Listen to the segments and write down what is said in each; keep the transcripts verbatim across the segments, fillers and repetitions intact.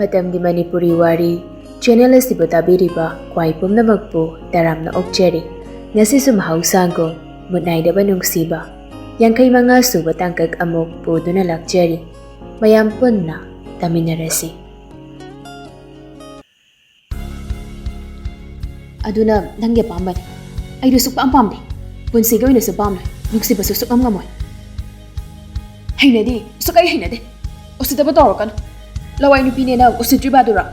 ꯃꯇꯝꯒꯤ ꯃꯅꯤꯄꯨꯔꯤ ꯋꯥꯔꯤ ꯆꯦꯅꯦꯜ ꯑꯁꯤꯕꯨ ꯇꯥꯕꯤꯔꯤꯕ ꯈ꯭ꯋꯥꯏ ꯄꯨꯝꯅꯃꯛꯄꯨ ꯇꯔꯥꯝꯅ ꯑꯣꯛꯆꯔꯤ꯫ ꯉꯁꯤꯁꯨ ꯃꯍꯧꯁꯥꯒꯨꯝ ꯃꯨꯠ ꯅꯥꯏꯗꯕ ꯅꯨꯡꯁꯤꯕ ꯌꯥꯡꯈꯩ ꯃꯉꯥ ꯁꯨꯕ ꯇꯥꯡꯀꯛ ꯑꯃꯨꯛ ꯄꯨꯗꯨꯅ ꯂꯥꯛꯆꯔꯤ꯫ ꯃꯌꯥꯝ ꯄꯨꯟꯅ ꯇꯥꯃꯤꯟꯅꯔꯁꯤ꯫ ꯑꯗꯨꯅ ꯅꯪꯒꯤ ꯑꯄꯥꯝꯕꯅꯤ꯫ ꯑꯩꯗꯤ ꯁꯨꯛꯄꯥꯝ ꯄꯥꯝꯗꯦ꯫ ꯄꯨꯟꯁꯤꯒꯤ ꯑꯣꯏꯅꯁꯨ ꯄꯥꯝꯂꯣꯏ꯫ ꯅꯨꯡꯁꯤꯕꯁꯨ ꯁꯨꯛꯉꯝ ꯉꯝꯃꯣꯏ꯫ ꯍꯩꯅꯗꯦ꯫ ꯁꯨꯛꯍꯩ ꯍꯩꯅꯗꯦ꯫ ꯎꯁꯤꯠꯇꯕ ꯇꯧꯔꯛꯀꯅꯨ꯫ ꯂꯋꯥꯏ ꯅꯨꯄꯤꯅꯦꯅ ꯎꯁꯤꯠꯇ꯭ꯔꯤꯕ ꯑꯗꯨꯔꯣ?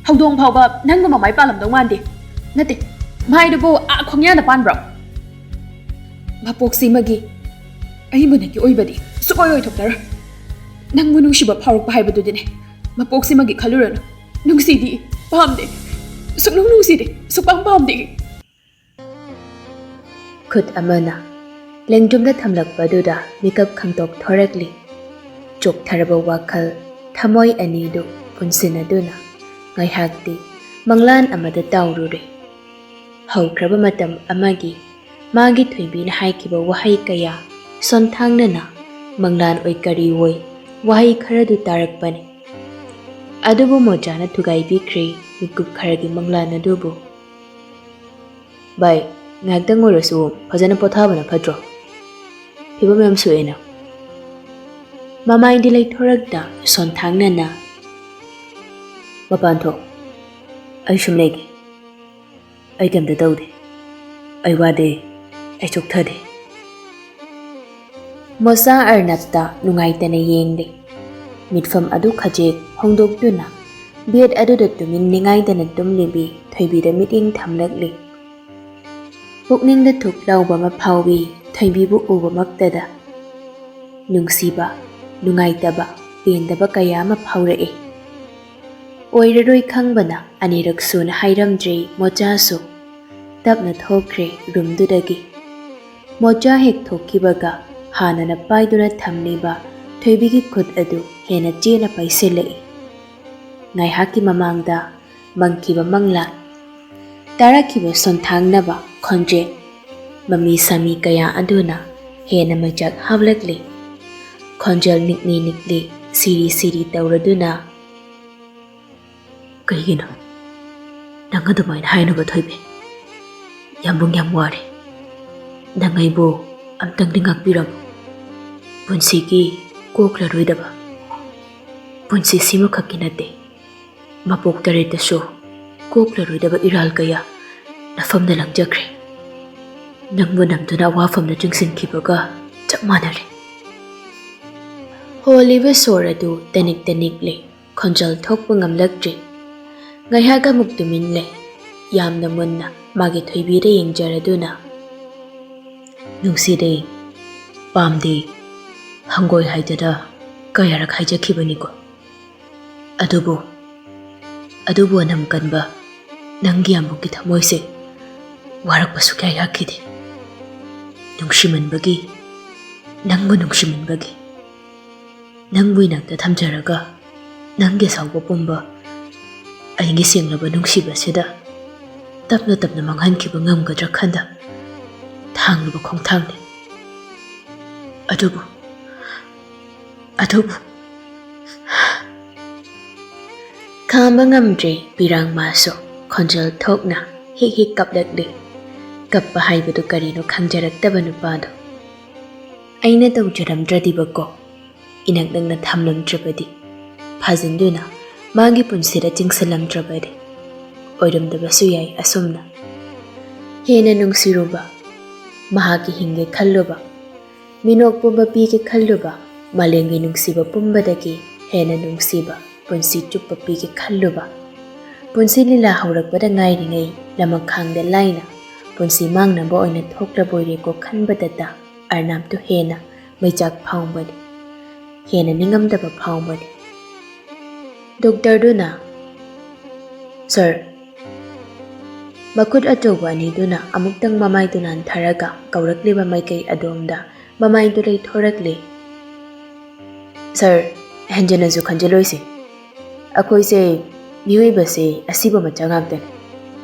ꯍꯧꯗꯣꯡ ꯐꯥꯎꯕ ꯅꯪꯒꯨꯝꯕ ꯃꯥꯏ ꯄꯥꯜꯂꯝꯗꯧ ꯃꯥꯟꯗꯦ꯫ ꯅꯠꯇꯦ, ꯃꯥꯏꯗꯨꯕꯨ ꯑꯥ ꯈꯣꯡꯌꯥꯗ ꯄꯥꯟꯕ꯭ꯔꯣ? ꯃꯄꯣꯛꯁꯤꯃꯒꯤ ꯑꯩ ꯃꯨꯅꯀꯤ ꯑꯣꯏꯕꯗꯤ ꯁꯨꯛꯑꯣꯏ ꯑꯣꯏꯊꯣꯛꯇꯔꯣꯏ꯫ ꯅꯪꯕꯨ ꯅꯨꯡꯁꯤꯕ ꯐꯥꯎꯔꯛꯄ ꯍꯥꯏꯕꯗꯨꯗꯤꯅꯦ, ꯃꯄꯣꯛꯁꯤꯃꯒꯤ ꯈꯜꯂꯨꯔꯅꯨ꯫ ꯅꯨꯡꯁꯤꯗꯤ ꯄꯥꯝꯗꯦ, ꯁꯨꯛꯅꯨꯡ ꯅꯨꯡꯁꯤꯗꯦ, ꯁꯨꯛꯄꯥꯝ ꯄꯥꯝꯗꯦ꯫ ꯈꯨꯠ ꯑꯃꯅ ꯂꯦꯡꯖꯨꯝꯗ ꯊꯝꯂꯛꯄꯗꯨꯗ ꯃꯤꯀꯞ ꯈꯪꯇꯣꯛ ꯊꯣꯔꯛꯂꯤ꯫ ꯆꯣꯛꯊꯔꯕ ꯋꯥꯈꯜ, ꯊꯃꯣꯏ ꯑꯅꯤꯗꯨ ꯄꯨꯟꯁꯤꯟꯅꯗꯨꯅ ꯉꯥꯏꯍꯥꯛꯇꯤ ꯃꯪꯂꯥꯟ ꯑꯃꯗ ꯇꯥꯎꯔꯨꯔꯦ꯫ ꯍꯧꯈ꯭ꯔꯕ ꯃꯇꯝ ꯑꯃꯒꯤ ꯃꯥꯒꯤ ꯊꯣꯏꯕꯤꯅ ꯍꯥꯏꯈꯤꯕ ꯋꯥꯍꯩ ꯀꯌꯥ ꯁꯣꯟꯊꯥꯡꯅꯅ ꯃꯪꯂꯥꯟ ꯑꯣꯏ ꯀꯔꯤ ꯑꯣꯏ ꯋꯥꯍꯩ ꯈꯔꯗꯨ ꯇꯥꯔꯛꯄꯅꯤ꯫ ꯑꯗꯨꯕꯨ ꯃꯣꯆꯥꯅ ꯊꯨꯒꯥꯏꯕꯤꯈ꯭ꯔꯦ ꯃꯤꯀꯨꯞ ꯈꯔꯒꯤ ꯃꯪꯂꯥꯟ ꯑꯗꯨꯕꯨ꯫ "ꯚꯥꯏ, ꯉꯥꯏꯍꯥꯛꯇꯪ ꯑꯣꯏꯔꯁꯨ ꯐꯖꯅ ꯄꯣꯊꯥꯕꯅ ꯐꯠꯇ꯭ꯔꯣ? ꯐꯤꯕꯝ ꯌꯥꯝ ꯁꯣꯛꯑꯦꯅ꯫" ꯃꯃꯥꯏꯗꯤ ꯂꯩꯊꯣꯔꯛꯇ ꯁꯣꯟꯊꯥꯡꯅꯅ, "ꯃꯄꯥꯟ ꯊꯣꯛ, ꯑꯩ ꯁꯨꯝ ꯂꯩꯒꯦ꯫ ꯑꯩ ꯀꯩꯝꯇ ꯇꯧꯗꯦ꯫ ꯑꯩ ꯋꯥꯗꯦ꯫ ꯑꯩ ꯆꯣꯛꯊꯗꯦ꯫" ꯃꯣꯆꯥ ꯑꯔꯅꯕꯇ ꯅꯨꯡꯉꯥꯏꯇꯅ ꯌꯦꯡꯂꯦ꯫ ꯃꯤꯠꯐꯝ ꯑꯗꯨ ꯈꯖꯤꯛ ꯍꯣꯡꯗꯣꯛꯇꯨꯅ ꯕꯦꯗ ꯑꯗꯨꯗ ꯇꯨꯃꯤꯟ ꯅꯤꯡꯉꯥꯏꯗꯅ ꯇꯨꯝꯂꯤꯕꯤ ꯊꯣꯏꯕꯤꯗ ꯃꯤꯠꯌꯦꯡ ꯊꯝꯂꯛꯂꯤ꯫ ꯄꯨꯛꯅꯤꯡꯗ ꯊꯨꯛ ꯂꯥꯎꯕ ꯑꯃ ꯐꯥꯎꯏ ꯊꯣꯏꯕꯤꯕꯨ ꯎꯕꯃꯛꯇꯗ꯫ ꯅꯨꯡꯁꯤꯕ, ꯅꯨꯡꯉꯥꯏꯇꯕ, ꯄꯦꯟꯗꯕ ꯀꯌꯥ ꯑꯃ ꯐꯥꯎꯔꯛꯏ꯫ ꯑꯣꯏꯔꯔꯣꯏ ꯈꯪꯕꯅ ꯑꯅꯤꯔꯛ ꯁꯨꯅ ꯍꯥꯏꯔꯝꯗ꯭ꯔꯦ ꯃꯣꯆꯥꯁꯨ꯫ ꯇꯞꯅ ꯊꯣꯛꯈ꯭ꯔꯦ ꯔꯨꯝꯗꯨꯗꯒꯤ꯫ ꯃꯣꯆꯥ ꯍꯦꯛ ꯊꯣꯛꯈꯤꯕꯒ ꯍꯥꯟꯅꯅ ꯄꯥꯏꯗꯨꯅ ꯊꯝꯂꯤꯕ ꯊꯣꯏꯕꯤꯒꯤ ꯈꯨꯠ ꯑꯗꯨ ꯍꯦꯟꯅ ꯆꯦꯠꯅ ꯄꯥꯏꯁꯤꯜꯂꯛꯏ꯫ ꯉꯥꯏꯍꯥꯛꯀꯤ ꯃꯃꯥꯡꯗ ꯃꯪꯈꯤꯕ ꯃꯪꯂꯥꯟ, ꯇꯥꯔꯛꯈꯤꯕ ꯁꯣꯟꯊꯥꯡꯅꯕ ꯈꯣꯟꯖꯦꯜ, ꯃꯃꯤ ꯁꯥꯃꯤ ꯀꯌꯥ ꯑꯗꯨꯅ ꯍꯦꯟꯅ ꯃꯩꯆꯥꯛ ꯍꯥꯞꯂꯛꯂꯤ꯫ ꯈꯣꯟꯖꯦꯜ ꯅꯤꯛꯂꯤ ꯅꯤꯛꯂꯤ ꯁꯤꯔꯤ ꯁꯤꯔꯤ ꯇꯧꯔꯗꯨꯅ, "ꯀꯩꯒꯤꯅꯣ ꯅꯪ ꯑꯗꯨꯃꯥꯏꯅ ꯍꯥꯏꯅꯕ, ꯊꯣꯏꯕꯤ? ꯌꯥꯝꯕꯨꯡ ꯌꯥꯝ ꯋꯥꯔꯦ꯫ ꯅꯪ ꯑꯩꯕꯨ ꯑꯝꯇꯪꯗꯤ ꯉꯥꯛꯄꯤꯔꯝꯃꯨ꯫ ꯄꯨꯟꯁꯤꯒꯤ ꯀꯣꯛꯂꯔꯣꯏꯗꯕ ꯄꯨꯟꯁꯤ ꯁꯤꯃꯈꯛꯀꯤ ꯅꯠꯇꯦ, ꯃꯄꯣꯛ ꯇꯔꯦꯠꯇꯁꯨ ꯀꯣꯛꯂꯔꯣꯏꯗꯕ ꯏꯔꯥꯜ ꯀꯌꯥ ꯅꯐꯝꯗ ꯂꯪꯖꯈ꯭ꯔꯦ꯫ ꯅꯪꯕꯨ ꯅꯝꯗꯨꯅ ꯑꯋꯥꯐꯝꯗ ꯆꯤꯡꯁꯤꯟꯈꯤꯕꯒ ꯆꯞ ꯃꯥꯟꯅꯔꯦ꯫" ꯍꯣꯜꯂꯤꯕ ꯁꯣꯔ ꯑꯗꯨ ꯇꯅꯤꯛ ꯇꯅꯤꯛꯂꯦ꯫ ꯈꯣꯟꯖꯦꯜ ꯊꯣꯛꯄ ꯉꯝꯂꯛꯇ꯭ꯔꯤ꯫ ꯉꯥꯏꯍꯥꯛ ꯑꯃꯨꯛ ꯇꯨꯃꯤꯟ ꯂꯩ꯫ ꯌꯥꯝꯅ ꯃꯨꯟꯅ ꯃꯥꯒꯤ ꯊꯣꯏꯕꯤꯗ ꯌꯦꯡꯖꯔꯗꯨꯅ, "ꯅꯨꯡꯁꯤꯗꯦ, ꯄꯥꯝꯗꯦ, ꯍꯪꯒꯣꯏ ꯍꯥꯏꯗꯅ ꯀꯌꯥꯔꯛ ꯍꯥꯏꯖꯈꯤꯕꯅꯤꯀꯣ꯫ ꯑꯗꯨꯕꯨ, ꯑꯗꯨꯕꯨ ꯑꯅꯝ ꯀꯟꯕ ꯅꯪꯒꯤ ꯑꯃꯨꯛꯀꯤ ꯊꯃꯣꯏꯁꯦ ꯋꯥꯔꯛꯄꯁꯨ ꯀꯌꯥ ꯌꯥꯈꯤꯗꯦ꯫ ꯅꯨꯡꯁꯤꯃꯟꯕꯒꯤ, ꯅꯪꯕꯨ ꯅꯨꯡꯁꯤꯃꯟꯕꯒꯤ, ꯅꯪꯕꯨ ꯏꯅꯥꯛꯇ ꯊꯝꯖꯔꯒ, ꯅꯪꯒꯤ ꯑꯁꯥꯎꯕ ꯄꯨꯝꯕ ꯑꯩꯒꯤ ꯁꯦꯡꯂꯕ ꯅꯨꯡꯁꯤꯕꯁꯤꯗ ꯇꯞꯅ ꯇꯞꯅ ꯃꯥꯡꯍꯟꯈꯤꯕ ꯉꯝꯒꯗ꯭ꯔꯥ ꯈꯟꯗ ꯊꯥꯡꯂꯨꯕ ꯈꯣꯡꯊꯥꯡꯅꯤ꯫ ꯑꯗꯨꯕꯨ, ꯑꯗꯨꯕꯨ꯫" ꯈꯥꯝꯕ ꯉꯝꯗ꯭ꯔꯦ ꯄꯤꯔꯥꯡ ꯃꯥꯁꯨ꯫ ꯈꯣꯟꯖꯦꯜ ꯊꯣꯛꯅ ꯍꯤꯛ ꯍꯤꯛ ꯀꯞꯂꯛꯂꯤ꯫ ꯀꯞꯄ ꯍꯥꯏꯕꯗꯨ ꯀꯔꯤꯅꯣ ꯈꯪꯖꯔꯛꯇꯕ ꯅꯨꯄꯥꯗꯣ꯫ ꯑꯩꯅ ꯇꯧꯖꯔꯝꯗ꯭ꯔꯗꯤꯕꯀꯣ, ꯏꯅꯛ ꯅꯛꯅ ꯊꯝꯂꯝꯗ꯭ꯔꯕꯗꯤ, ꯐꯥꯖꯤꯟꯗꯨꯅ ꯃꯥꯒꯤ ꯄꯨꯟꯁꯤꯗ ꯆꯤꯡꯁꯤꯜꯂꯝꯗ꯭ꯔꯕꯗꯤ, ꯑꯣꯏꯔꯝꯗꯕꯁꯨ ꯌꯥꯏ ꯑꯁꯨꯝꯅ꯫ ꯍꯦꯟꯅ ꯅꯨꯡꯁꯤꯔꯨꯕ, ꯃꯍꯥꯛꯀꯤ ꯍꯤꯡꯒꯦ ꯈꯜꯂꯨꯕ, ꯃꯤꯅꯣꯛ ꯄꯨꯝꯕ ꯄꯤꯒꯦ ꯈꯜꯂꯨꯕ, ꯃꯥꯂꯦꯝꯒꯤ ꯅꯨꯡꯁꯤꯕ ꯄꯨꯝꯕꯗꯒꯤ ꯍꯦꯟꯅ ꯅꯨꯡꯁꯤꯕ ꯄꯨꯟꯁꯤ ꯆꯨꯞꯄ ꯄꯤꯒꯦ ꯈꯜꯂꯨꯕ꯫ ꯄꯨꯟꯁꯤ ꯂꯤꯂꯥ ꯍꯧꯔꯛꯄꯗ ꯉꯥꯏꯔꯤꯉꯩ ꯂꯃꯈꯥꯡꯗ ꯂꯥꯏꯅ ꯄꯨꯟꯁꯤ ꯃꯥꯡꯅꯕ ꯑꯣꯏꯅ ꯊꯣꯛꯂꯕꯣꯏꯔꯦꯀꯣ ꯈꯟꯕꯗꯇ ꯑꯔꯅꯥꯞꯇꯨ ꯍꯦꯟꯅ ꯃꯩꯆꯥꯛ ꯐꯥꯎꯕꯅꯤ, ꯍꯦꯟꯅ ꯅꯤꯡꯉꯝꯗꯕ ꯐꯥꯎꯕꯅꯤ꯫ ꯗꯣꯛꯇꯔꯗꯨꯅ, "ꯁꯥꯔ," ꯃꯈꯨꯠ ꯑꯆꯧꯕ ꯑꯅꯤꯗꯨꯅ ꯑꯃꯨꯛꯇꯪ ꯃꯃꯥꯏꯗꯨ ꯅꯥꯟꯊꯔꯒ ꯀꯧꯔꯛꯂꯤꯕ ꯃꯥꯏꯀꯩ ꯑꯗꯣꯝꯗ ꯃꯃꯥꯏꯗꯨ ꯂꯩꯊꯣꯔꯛꯂꯦ꯫ "ꯁꯥꯔ, ꯍꯦꯟꯖꯟꯅꯁꯨ ꯈꯟꯖꯤꯜꯂꯣꯏꯁꯦ꯫ ꯑꯩꯈꯣꯏꯁꯦ, ꯃꯤꯑꯣꯏꯕꯁꯦ ꯑꯁꯤꯕ ꯃꯆꯥ ꯉꯥꯛꯇꯅꯤ꯫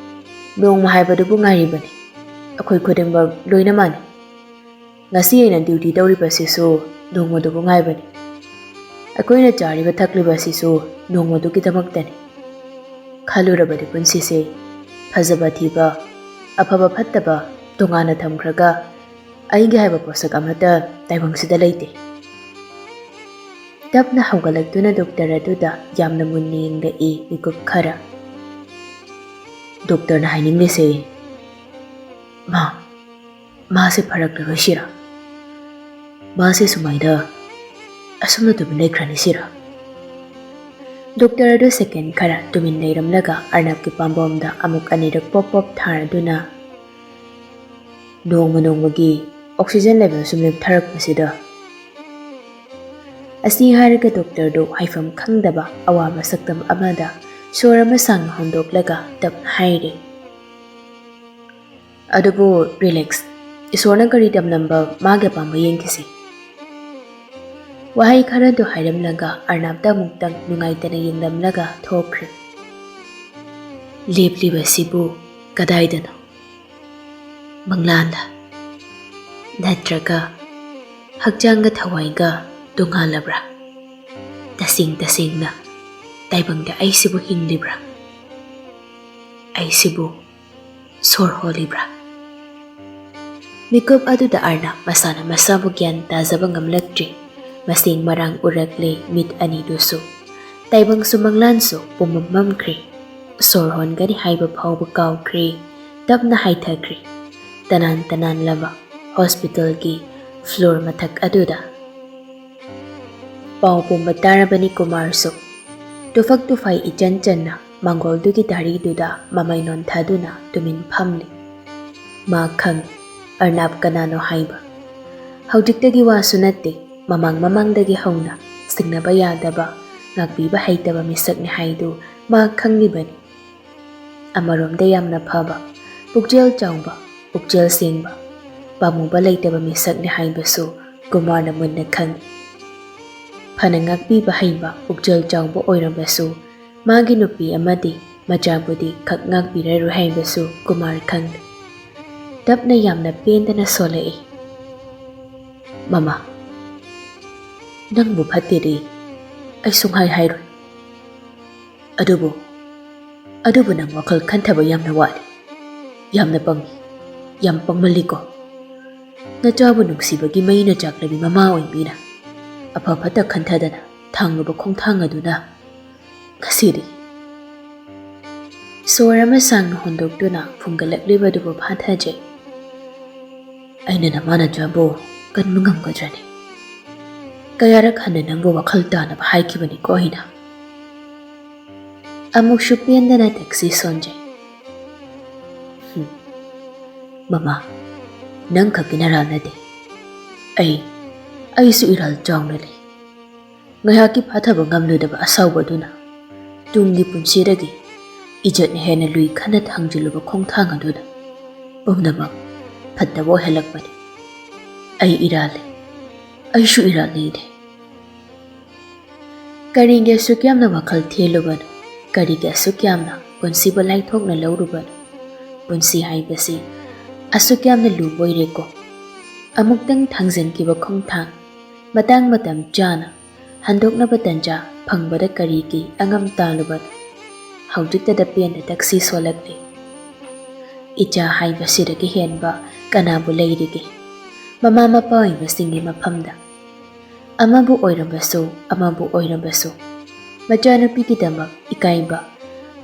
ꯅꯣꯡꯃ ꯍꯥꯏꯕꯗꯨꯕꯨ ꯉꯥꯏꯔꯤꯕꯅꯤ꯫ ꯑꯩꯈꯣꯏ ꯈꯨꯗꯤꯡꯃꯛ ꯂꯣꯏꯅ ꯃꯥꯟꯅꯩ꯫ ꯉꯁꯤ ꯑꯩꯅ ꯗ꯭ꯌꯨꯇꯤ ꯇꯧꯔꯤꯕꯁꯤꯁꯨ ꯅꯣꯡꯃꯗꯨꯕꯨ ꯉꯥꯏꯕꯅꯤ꯫ ꯑꯩꯈꯣꯏꯅ ꯆꯥꯔꯤꯕ ꯊꯛꯂꯤꯕ ꯑꯁꯤꯁꯨ ꯅꯣꯡꯃꯗꯨꯒꯤꯗꯃꯛꯇꯅꯤ꯫ ꯈꯜꯂꯨꯔꯕꯗꯤ ꯄꯨꯟꯁꯤꯁꯦ ꯐꯖꯕ ꯊꯤꯕ, ꯑꯐꯕ ꯐꯠꯇꯕ ꯇꯣꯉꯥꯟꯅ ꯊꯝꯈ꯭ꯔꯒ ꯑꯩꯒꯤ ꯍꯥꯏꯕ ꯄꯣꯠꯁꯛ ꯑꯃꯠꯇ ꯇꯥꯏꯕꯪꯁꯤꯗ ꯂꯩꯇꯦ꯫ ꯇꯞꯅ ꯍꯧꯒꯠꯂꯛꯇꯨꯅ ꯗꯣꯛꯇꯔ ꯑꯗꯨꯗ ꯌꯥꯝꯅ ꯃꯨꯟꯅ ꯌꯦꯡꯂꯛꯏ ꯃꯤꯀꯨꯞ ꯈꯔ꯫ ꯗꯣꯛꯇꯔꯅ ꯍꯥꯏꯅꯤꯡꯂꯤꯁꯦ, ꯃꯥ, ꯃꯥꯁꯦ ꯐꯔꯛꯂꯔꯣꯏꯁꯤꯔꯥ? ꯃꯥꯁꯦ ꯁꯨꯃꯥꯏꯅ ꯑꯁꯨꯝꯅ ꯇꯨꯃꯤꯟ ꯂꯩꯈ꯭ꯔꯅꯤ ꯁꯤꯔꯥ? ꯗꯣꯛꯇꯔ ꯑꯗꯨ ꯁꯦꯀꯦꯟ ꯈꯔ ꯇꯨꯃꯤꯟ ꯂꯩꯔꯝꯂꯒ ꯑꯔꯅꯕꯀꯤ ꯄꯥꯝꯕꯣꯝꯗ ꯑꯃꯨꯛ ꯑꯅꯤꯔꯛ ꯄꯣꯞ ꯄꯣꯞ ꯊꯥꯔꯗꯨꯅ, ꯅꯣꯡꯃ ꯅꯣꯡꯃꯒꯤ ꯑꯣꯛꯁꯤꯖꯦꯟ ꯂꯦꯚꯦꯜ ꯁꯨꯝ ꯅꯦꯝꯊꯔꯛꯄꯁꯤꯗ꯫ ꯑꯁꯤ ꯍꯥꯏꯔꯒ ꯗꯣꯛꯇꯔꯗꯨ ꯍꯥꯏꯐꯝ ꯈꯪꯗꯕ ꯑꯋꯥꯕ ꯁꯛꯇꯝ ꯑꯃꯗ ꯁꯣꯔ ꯑꯃ ꯁꯥꯡꯅ ꯍꯣꯟꯗꯣꯛꯂꯒ ꯇꯞꯅ ꯍꯥꯏꯔꯦ, ꯑꯗꯨꯕꯨ ꯔꯤꯂꯦꯛꯁ, ꯏꯁꯣꯔꯅ ꯀꯔꯤ ꯇꯝꯂꯝꯕ ꯃꯥꯒꯤ ꯑꯄꯥꯝꯕ ꯌꯦꯡꯈꯤꯁꯤ꯫ ꯋꯥꯍꯩ ꯈꯔꯗꯨ ꯍꯥꯏꯔꯝꯂꯒ ꯑꯔꯅꯕꯇ ꯑꯃꯨꯛꯇꯪ ꯅꯨꯡꯉꯥꯏꯇꯅ ꯌꯦꯡꯂꯝꯂꯒ ꯊꯣꯛꯈ꯭ꯔꯦ꯫ ꯂꯦꯞꯂꯤꯕꯁꯤꯕꯨ ꯀꯗꯥꯏꯗꯅꯣ? ꯃꯪꯂꯥꯟꯗ? ꯅꯠꯇ꯭ꯔꯒ ꯍꯛꯆꯥꯡꯒ ꯊꯋꯥꯏꯒ ꯇꯣꯉꯥꯜꯂꯕ꯭ꯔꯥ? ꯇꯁꯦꯡ ꯇꯁꯦꯡꯅ ꯇꯥꯏꯕꯪꯗ ꯑꯩꯁꯤꯕꯨ ꯍꯤꯡꯂꯤꯕ꯭ꯔꯥ? ꯑꯩꯁꯤꯕꯨ ꯁꯣꯔ ꯍꯣꯜꯂꯤꯕ꯭ꯔꯥ? ꯃꯤꯀꯨꯞ ꯑꯗꯨꯗ ꯑꯔꯅꯕ ꯃꯁꯥꯅ ꯃꯁꯥꯕꯨ ꯒ꯭ꯌꯥꯟ ꯇꯥꯖꯕ ꯉꯝꯂꯛꯇ꯭ꯔꯤ꯫ ꯃꯁꯦꯡ ꯃꯔꯥꯡ ꯎꯔꯛꯂꯦ ꯃꯤꯠ ꯑꯅꯤꯗꯨꯁꯨ꯫ ꯇꯥꯏꯕꯪꯁꯨ ꯃꯪꯂꯥꯟꯁꯨ ꯄꯨꯝꯃꯝ ꯃꯝꯈ꯭ꯔꯦ꯫ ꯁꯣꯔ ꯍꯣꯟꯒꯅꯤ ꯍꯥꯏꯕ ꯐꯥꯎꯕ ꯀꯥꯎꯈ꯭ꯔꯦ꯫ ꯇꯞꯅ ꯍꯥꯏꯊꯈ꯭ꯔꯦ꯫ ꯇꯅꯥꯟ ꯇꯅꯥꯟꯂꯕ ꯍꯣꯁꯄꯤꯇꯥꯜꯒꯤ ꯐ꯭ꯂꯣꯔ ꯃꯊꯛ ꯑꯗꯨꯗ꯫ ꯄꯥꯎ ꯄꯨꯝꯕ ꯇꯥꯔꯕꯅꯤ ꯀꯨꯃꯥꯔꯁꯨ꯫ ꯇꯨꯐꯛ ꯇꯨꯐꯥꯏ ꯏꯆꯟ ꯆꯟꯅ ꯃꯥꯡꯒꯣꯜꯗꯨꯒꯤ ꯗꯥꯔꯤꯗꯨꯗ ꯃꯃꯩ ꯅꯣꯟꯊꯗꯨꯅ ꯇꯨꯃꯤꯟ ꯐꯝꯂꯤ꯫ ꯃꯥ ꯈꯪꯏ, ꯑꯔꯅꯕ ꯀꯅꯥꯅꯣ ꯍꯥꯏꯕ꯫ ꯍꯧꯖꯤꯛꯇꯒꯤ ꯋꯥꯁꯨ ꯅꯠꯇꯦ, ꯃꯃꯥꯡ ꯃꯃꯥꯡꯗꯒꯤ ꯍꯧꯅ ꯁꯤꯡꯅꯕ ꯌꯥꯗꯕ, ꯉꯥꯛꯄꯤꯕ ꯍꯩꯇꯕ ꯃꯤꯁꯛꯅꯤ ꯍꯥꯏꯗꯨ ꯃꯥ ꯈꯪꯂꯤꯕꯅꯤ꯫ ꯑꯃꯔꯣꯝꯗ ꯌꯥꯝꯅ ꯐꯕ, ꯄꯨꯛꯆꯦꯜ ꯆꯥꯎꯕ, ꯄꯨꯛꯆꯦꯜ ꯁꯦꯡꯕ, ꯄꯥꯝꯃꯨꯕ ꯂꯩꯇꯕ ꯃꯤꯁꯛꯅꯤ ꯍꯥꯏꯕꯁꯨ ꯀꯨꯃꯥꯔꯅ ꯃꯨꯟꯅ ꯈꯪꯏ꯫ ꯐꯅ ꯉꯥꯛꯄꯤꯕ ꯍꯩꯕ, ꯄꯨꯛꯆꯦꯜ ꯆꯥꯎꯕ ꯑꯣꯏꯔꯕꯁꯨ ꯃꯥꯒꯤ ꯅꯨꯄꯤ ꯑꯃꯗꯤ ꯃꯆꯥꯕꯨꯗꯤ ꯈꯛ ꯉꯥꯛꯄꯤꯔꯔꯣꯏ ꯍꯥꯏꯕꯁꯨ ꯀꯨꯃꯥꯔ ꯈꯪꯂꯤ꯫ ꯇꯞꯅ ꯌꯥꯝꯅ ꯄꯦꯟꯗꯅ ꯁꯣꯜꯂꯛꯏ, ꯃꯃꯥ, ꯅꯪꯕꯨ ꯐꯠꯇꯦꯗꯤ ꯑꯩ ꯁꯨꯡꯍꯥꯏ ꯍꯥꯏꯔꯣꯏ꯫ ꯑꯗꯨꯕꯨ, ꯑꯗꯨꯕꯨ ꯅꯪ ꯋꯥꯈꯜ ꯈꯟꯊꯕ ꯌꯥꯝꯅ ꯋꯥꯠꯂꯤ꯫ ꯌꯥꯝꯅ ꯄꯪꯉꯤ꯫ ꯌꯥꯝ ꯄꯪꯃꯜꯂꯤꯀꯣ꯫ ꯅꯆꯥꯕꯨ ꯅꯨꯡꯁꯤꯕꯒꯤ ꯃꯩꯅ ꯆꯥꯛꯂꯕꯤ ꯃꯃꯥ ꯑꯣꯏꯕꯤꯅ ꯑꯐ ꯐꯠꯇ ꯈꯟꯊꯗꯅ ꯊꯥꯡꯂꯨꯕ ꯈꯣꯡꯊꯥꯡ ꯑꯗꯨꯅ ꯉꯁꯤꯗꯤ ꯁꯣꯔ ꯑꯃ ꯁꯥꯡꯅ ꯍꯣꯟꯗꯣꯛꯇꯨꯅ ꯐꯨꯝꯒꯠꯂꯛꯂꯤꯕ ꯑꯗꯨꯕꯨ ꯐꯥꯊꯖꯩ꯫ ꯑꯩꯅ ꯅꯃꯥ ꯅꯆꯥꯕꯨ ꯀꯟꯕ ꯉꯝꯒꯗ꯭ꯔꯅꯤ? ꯀꯌꯥꯔꯛ ꯍꯟꯅ ꯅꯪꯕꯨ ꯋꯥꯈꯜ ꯇꯥꯅꯕ ꯍꯥꯏꯈꯤꯕꯅꯤꯀꯣ ꯑꯩꯅ꯫ ꯑꯃꯨꯛꯁꯨ ꯄꯦꯟꯗꯅ ꯇꯦꯛꯁꯤ ꯁꯣꯟꯖꯩ꯫ ꯍꯨꯝ꯫ ꯃꯃꯥ, ꯅꯪ ꯈꯛꯀꯤ ꯅꯔꯥꯜ ꯅꯠꯇꯦ꯫ ꯑꯩ, ꯑꯩꯁꯨ ꯏꯔꯥꯜ ꯆꯥꯎꯅ ꯂꯩ꯫ ꯉꯥꯏꯍꯥꯛꯀꯤ ꯐꯥꯊꯕ ꯉꯝꯂꯨꯗꯕ ꯑꯁꯥꯎꯕ ꯑꯗꯨꯅ ꯇꯨꯡꯒꯤ ꯄꯨꯟꯁꯤꯗꯒꯤ ꯏꯖꯠꯅ ꯍꯦꯟꯅ ꯂꯨꯏ ꯈꯟꯅ ꯊꯥꯡꯖꯤꯜꯂꯨꯕ ꯈꯣꯡꯊꯥꯡ ꯑꯗꯨꯅ ꯄꯨꯝꯅꯃꯛ ꯐꯠꯇꯕ ꯑꯣꯏꯍꯜꯂꯛꯄꯅꯤ꯫ ꯑꯩ ꯏꯔꯥꯜꯂꯦ꯫ ꯑꯩꯁꯨ ꯏꯔꯥꯜꯂꯤꯅꯦ꯫ ꯀꯔꯤꯒꯤ ꯑꯁꯨꯛ ꯌꯥꯝꯅ ꯋꯥꯈꯜ ꯊꯦꯜꯂꯨꯕꯅꯣ? ꯀꯔꯤꯒꯤ ꯑꯁꯨꯛ ꯌꯥꯝꯅ ꯄꯨꯟꯁꯤꯕꯨ ꯂꯥꯏꯊꯣꯛꯅ ꯂꯧꯔꯨꯕꯅꯣ? ꯄꯨꯟꯁꯤ ꯍꯥꯏꯕꯁꯤ ꯑꯁꯨꯛ ꯌꯥꯝꯅ ꯂꯨꯕ ꯑꯣꯏꯔꯦꯀꯣ꯫ ꯑꯃꯨꯛꯇꯪ ꯊꯥꯡꯖꯤꯟꯈꯤꯕ ꯈꯣꯡꯊꯥꯡ, ꯃꯇꯥꯡ ꯃꯇꯝ ꯆꯥꯅ ꯍꯟꯗꯣꯛꯅꯕ ꯇꯟꯖꯥ ꯐꯪꯕꯗ ꯀꯔꯤꯒꯤ ꯑꯉꯝ ꯇꯥꯜꯂꯨꯕꯅꯣ? ꯍꯧꯖꯤꯛꯇꯗ ꯄꯦꯟꯅ ꯇꯛꯁꯤ ꯁꯣꯜꯂꯛꯂꯤ꯫ ꯏꯆꯥ ꯍꯥꯏꯕꯁꯤꯗꯒꯤ ꯍꯦꯟꯕ ꯀꯅꯥꯕꯨ ꯂꯩꯔꯤꯒꯦ? ꯃꯃꯥ ꯃꯄꯥ ꯑꯣꯏꯕꯁꯤꯡꯒꯤ ꯃꯐꯝꯗ ꯑꯃꯕꯨ ꯑꯣꯏꯔꯕꯁꯨ, ꯑꯃꯕꯨ ꯑꯣꯏꯔꯕꯁꯨ, ꯃꯆꯥꯅꯨꯄꯤꯒꯤꯗꯃꯛ ꯏꯀꯥꯏꯕ,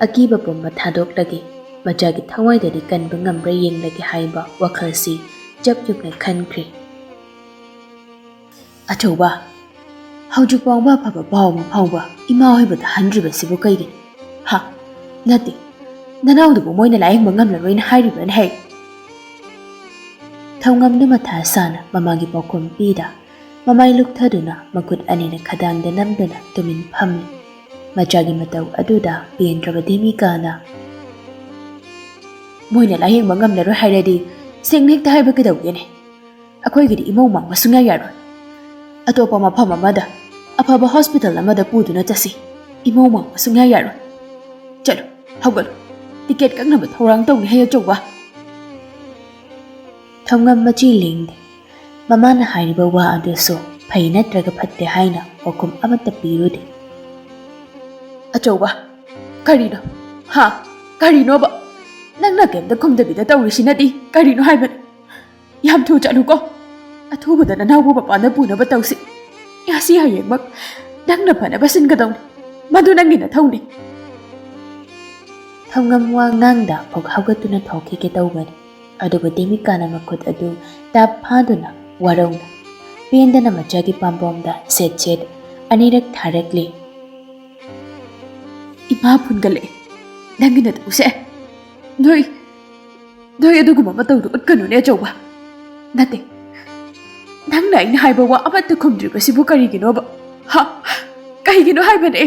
ꯑꯀꯤꯕ ꯄꯨꯝꯕ ꯊꯥꯗꯣꯛꯂꯒꯦ, ꯃꯆꯥꯒꯤ ꯊꯋꯥꯏꯗꯗꯤ ꯀꯟꯕ ꯉꯝꯕ꯭ꯔꯥ ꯌꯦꯡꯂꯒꯦ ꯍꯥꯏꯕ ꯋꯥꯈꯜꯁꯤ ꯆꯞ ꯌꯨꯡꯅ ꯈꯟꯈ꯭ꯔꯦ꯫ ꯑꯆꯧꯕ, ꯍꯧꯖꯤꯛ ꯐꯥꯎꯕ ꯑꯐꯕ ꯄꯥꯎ ꯑꯃ ꯐꯥꯎꯕ ꯏꯃꯥ ꯍꯣꯏꯕꯨ ꯇꯥꯍꯟꯗ꯭ꯔꯤꯕꯁꯤꯕꯨ ꯀꯩꯒꯤꯅꯣ? ꯍꯥ? ꯅꯠꯇꯦ, ꯅꯅꯥꯎꯗꯨꯕꯨ ꯃꯣꯏꯅ ꯂꯥꯌꯦꯡꯕ ꯉꯝꯂꯔꯣꯏꯅ ꯍꯥꯏꯔꯤꯕ꯭ꯔꯥꯅꯦ ꯍꯦ? ꯊꯧꯉꯝꯗꯨ ꯃꯊꯥ ꯁꯥꯅ ꯃꯃꯥꯒꯤ ꯄꯥꯎꯈꯨꯝ ꯄꯤꯗ, ꯃꯃꯥꯏ ꯂꯨꯞꯊꯗꯨꯅ ꯃꯈꯨꯠ ꯑꯅꯤꯅ ꯈꯗꯥꯡꯗ ꯅꯝꯗꯨꯅ ꯇꯨꯃꯤꯟ ꯐꯝꯂꯤ꯫ ꯃꯆꯥꯒꯤ ꯃꯇꯧ ꯑꯗꯨꯗ ꯄꯦꯟꯗ꯭ꯔꯕ ꯗꯦꯃꯤꯀꯥꯅ, "ꯃꯣꯏꯅ ꯂꯥꯌꯦꯡꯕ ꯉꯝꯂꯔꯣꯏ ꯍꯥꯏꯔꯗꯤ ꯁꯦꯡꯅ ꯍꯦꯛꯇ ꯍꯥꯏꯕ ꯀꯩꯗꯧꯒꯦꯅꯦ? ꯑꯩꯈꯣꯏꯒꯤꯗꯤ ꯏꯃꯧ ꯃꯥꯡꯕ ꯁꯨꯡꯌꯥ ꯌꯥꯔꯣꯏ꯫ ꯑꯇꯣꯞꯄ ꯃꯐꯝ ꯑꯃꯗ, ꯑꯐꯕ ꯍꯣꯁꯄꯤꯇꯥꯜ ꯑꯃꯗ ꯄꯨꯗꯨꯅ ꯆꯠꯁꯤ꯫ ꯏꯃꯧ ꯃꯥꯡꯕ ꯁꯨꯡꯌꯥ ꯌꯥꯔꯣꯏ꯫ ꯆꯠꯂꯨ, ꯍꯧꯒꯠꯂꯨ꯫ ꯇꯤꯀꯦꯠ ꯀꯛꯅꯕ ꯊꯧꯔꯥꯡ ꯇꯧꯅꯤ ꯍꯩ ꯑꯆꯧꯕ꯫" ꯊꯧꯉꯝ ꯃꯆꯤ ꯂꯦꯡꯗꯦ꯫ ꯃꯃꯥꯅ ꯍꯥꯏꯔꯤꯕ ꯋꯥ ꯑꯗꯨꯁꯨ ꯐꯩ ꯅꯠꯇ꯭ꯔꯒ ꯐꯠꯇꯦ ꯍꯥꯏꯅ ꯄꯥꯎꯈꯨꯝ ꯑꯃꯠꯇ ꯄꯤꯔꯨꯗꯦ꯫ ꯑꯆꯧꯕ, ꯀꯔꯤꯅꯣ? ꯍꯥ? ꯀꯔꯤꯅꯣꯕ? ꯅꯪꯅ ꯀꯩꯝꯇ ꯈꯨꯝꯗꯕꯤꯗ ꯇꯧꯔꯤꯁꯤꯅꯗꯤ ꯀꯔꯤꯅꯣ ꯍꯥꯏꯕꯅꯣ? ꯌꯥꯝ ꯊꯨ ꯆꯠꯂꯨꯀꯣ꯫ ꯑꯊꯨꯕꯗ ꯅꯅꯥꯎꯕꯨ ꯃꯄꯥꯟꯗ ꯄꯨꯅꯕ ꯇꯧꯁꯤ꯫ ꯉꯁꯤ ꯍꯌꯦꯡꯃꯛ ꯅꯪꯅ ꯐꯅꯕ ꯁꯤꯟꯒꯗꯧꯅꯤ꯫ ꯃꯗꯨ ꯅꯪꯒꯤ ꯅꯊꯧꯅꯤ꯫ ꯊꯧꯉꯝ ꯋꯥ ꯉꯥꯡꯗ ꯐꯨꯛ ꯍꯧꯒꯠꯇꯨꯅ ꯊꯣꯛꯈꯤꯒꯦ ꯇꯧꯕꯅꯤ꯫ ꯑꯗꯨꯕꯨ ꯗꯦꯃꯤꯀꯥꯅ ꯃꯈꯨꯠ ꯑꯗꯨ ꯇꯞ ꯐꯥꯗꯨꯅ ꯋꯥꯔꯧꯅ ꯄꯦꯟꯗꯅ ꯃꯆꯥꯒꯤ ꯄꯥꯝꯕꯣꯝꯗ ꯁꯦꯠ ꯁꯦꯠ ꯑꯅꯤꯔꯛ ꯊꯥꯔꯛꯂꯤ꯫ ꯏꯃꯥ ꯐꯨꯟꯒꯠꯂꯛꯑꯦ꯫ ꯅꯪꯒꯤ ꯅꯇꯧꯁꯦ꯫ ꯅꯣꯏ, ꯅꯣꯏ ꯑꯗꯨꯒꯨꯝꯕ ꯃꯇꯧꯗꯣ ꯎꯠꯀꯅꯨꯅꯦ ꯑꯆꯧꯕ꯫ ꯅꯠꯇꯦ, ꯅꯪꯅ ꯑꯩꯅ ꯍꯥꯏꯕ ꯋꯥ ꯑꯃꯠꯇ ꯈꯨꯝꯗ꯭ꯔꯤꯕꯁꯤꯕꯨ ꯀꯔꯤꯒꯤꯅꯣꯕ? ꯍꯥ? ꯀꯩꯒꯤꯅꯣ ꯍꯥꯏꯕꯅꯦ?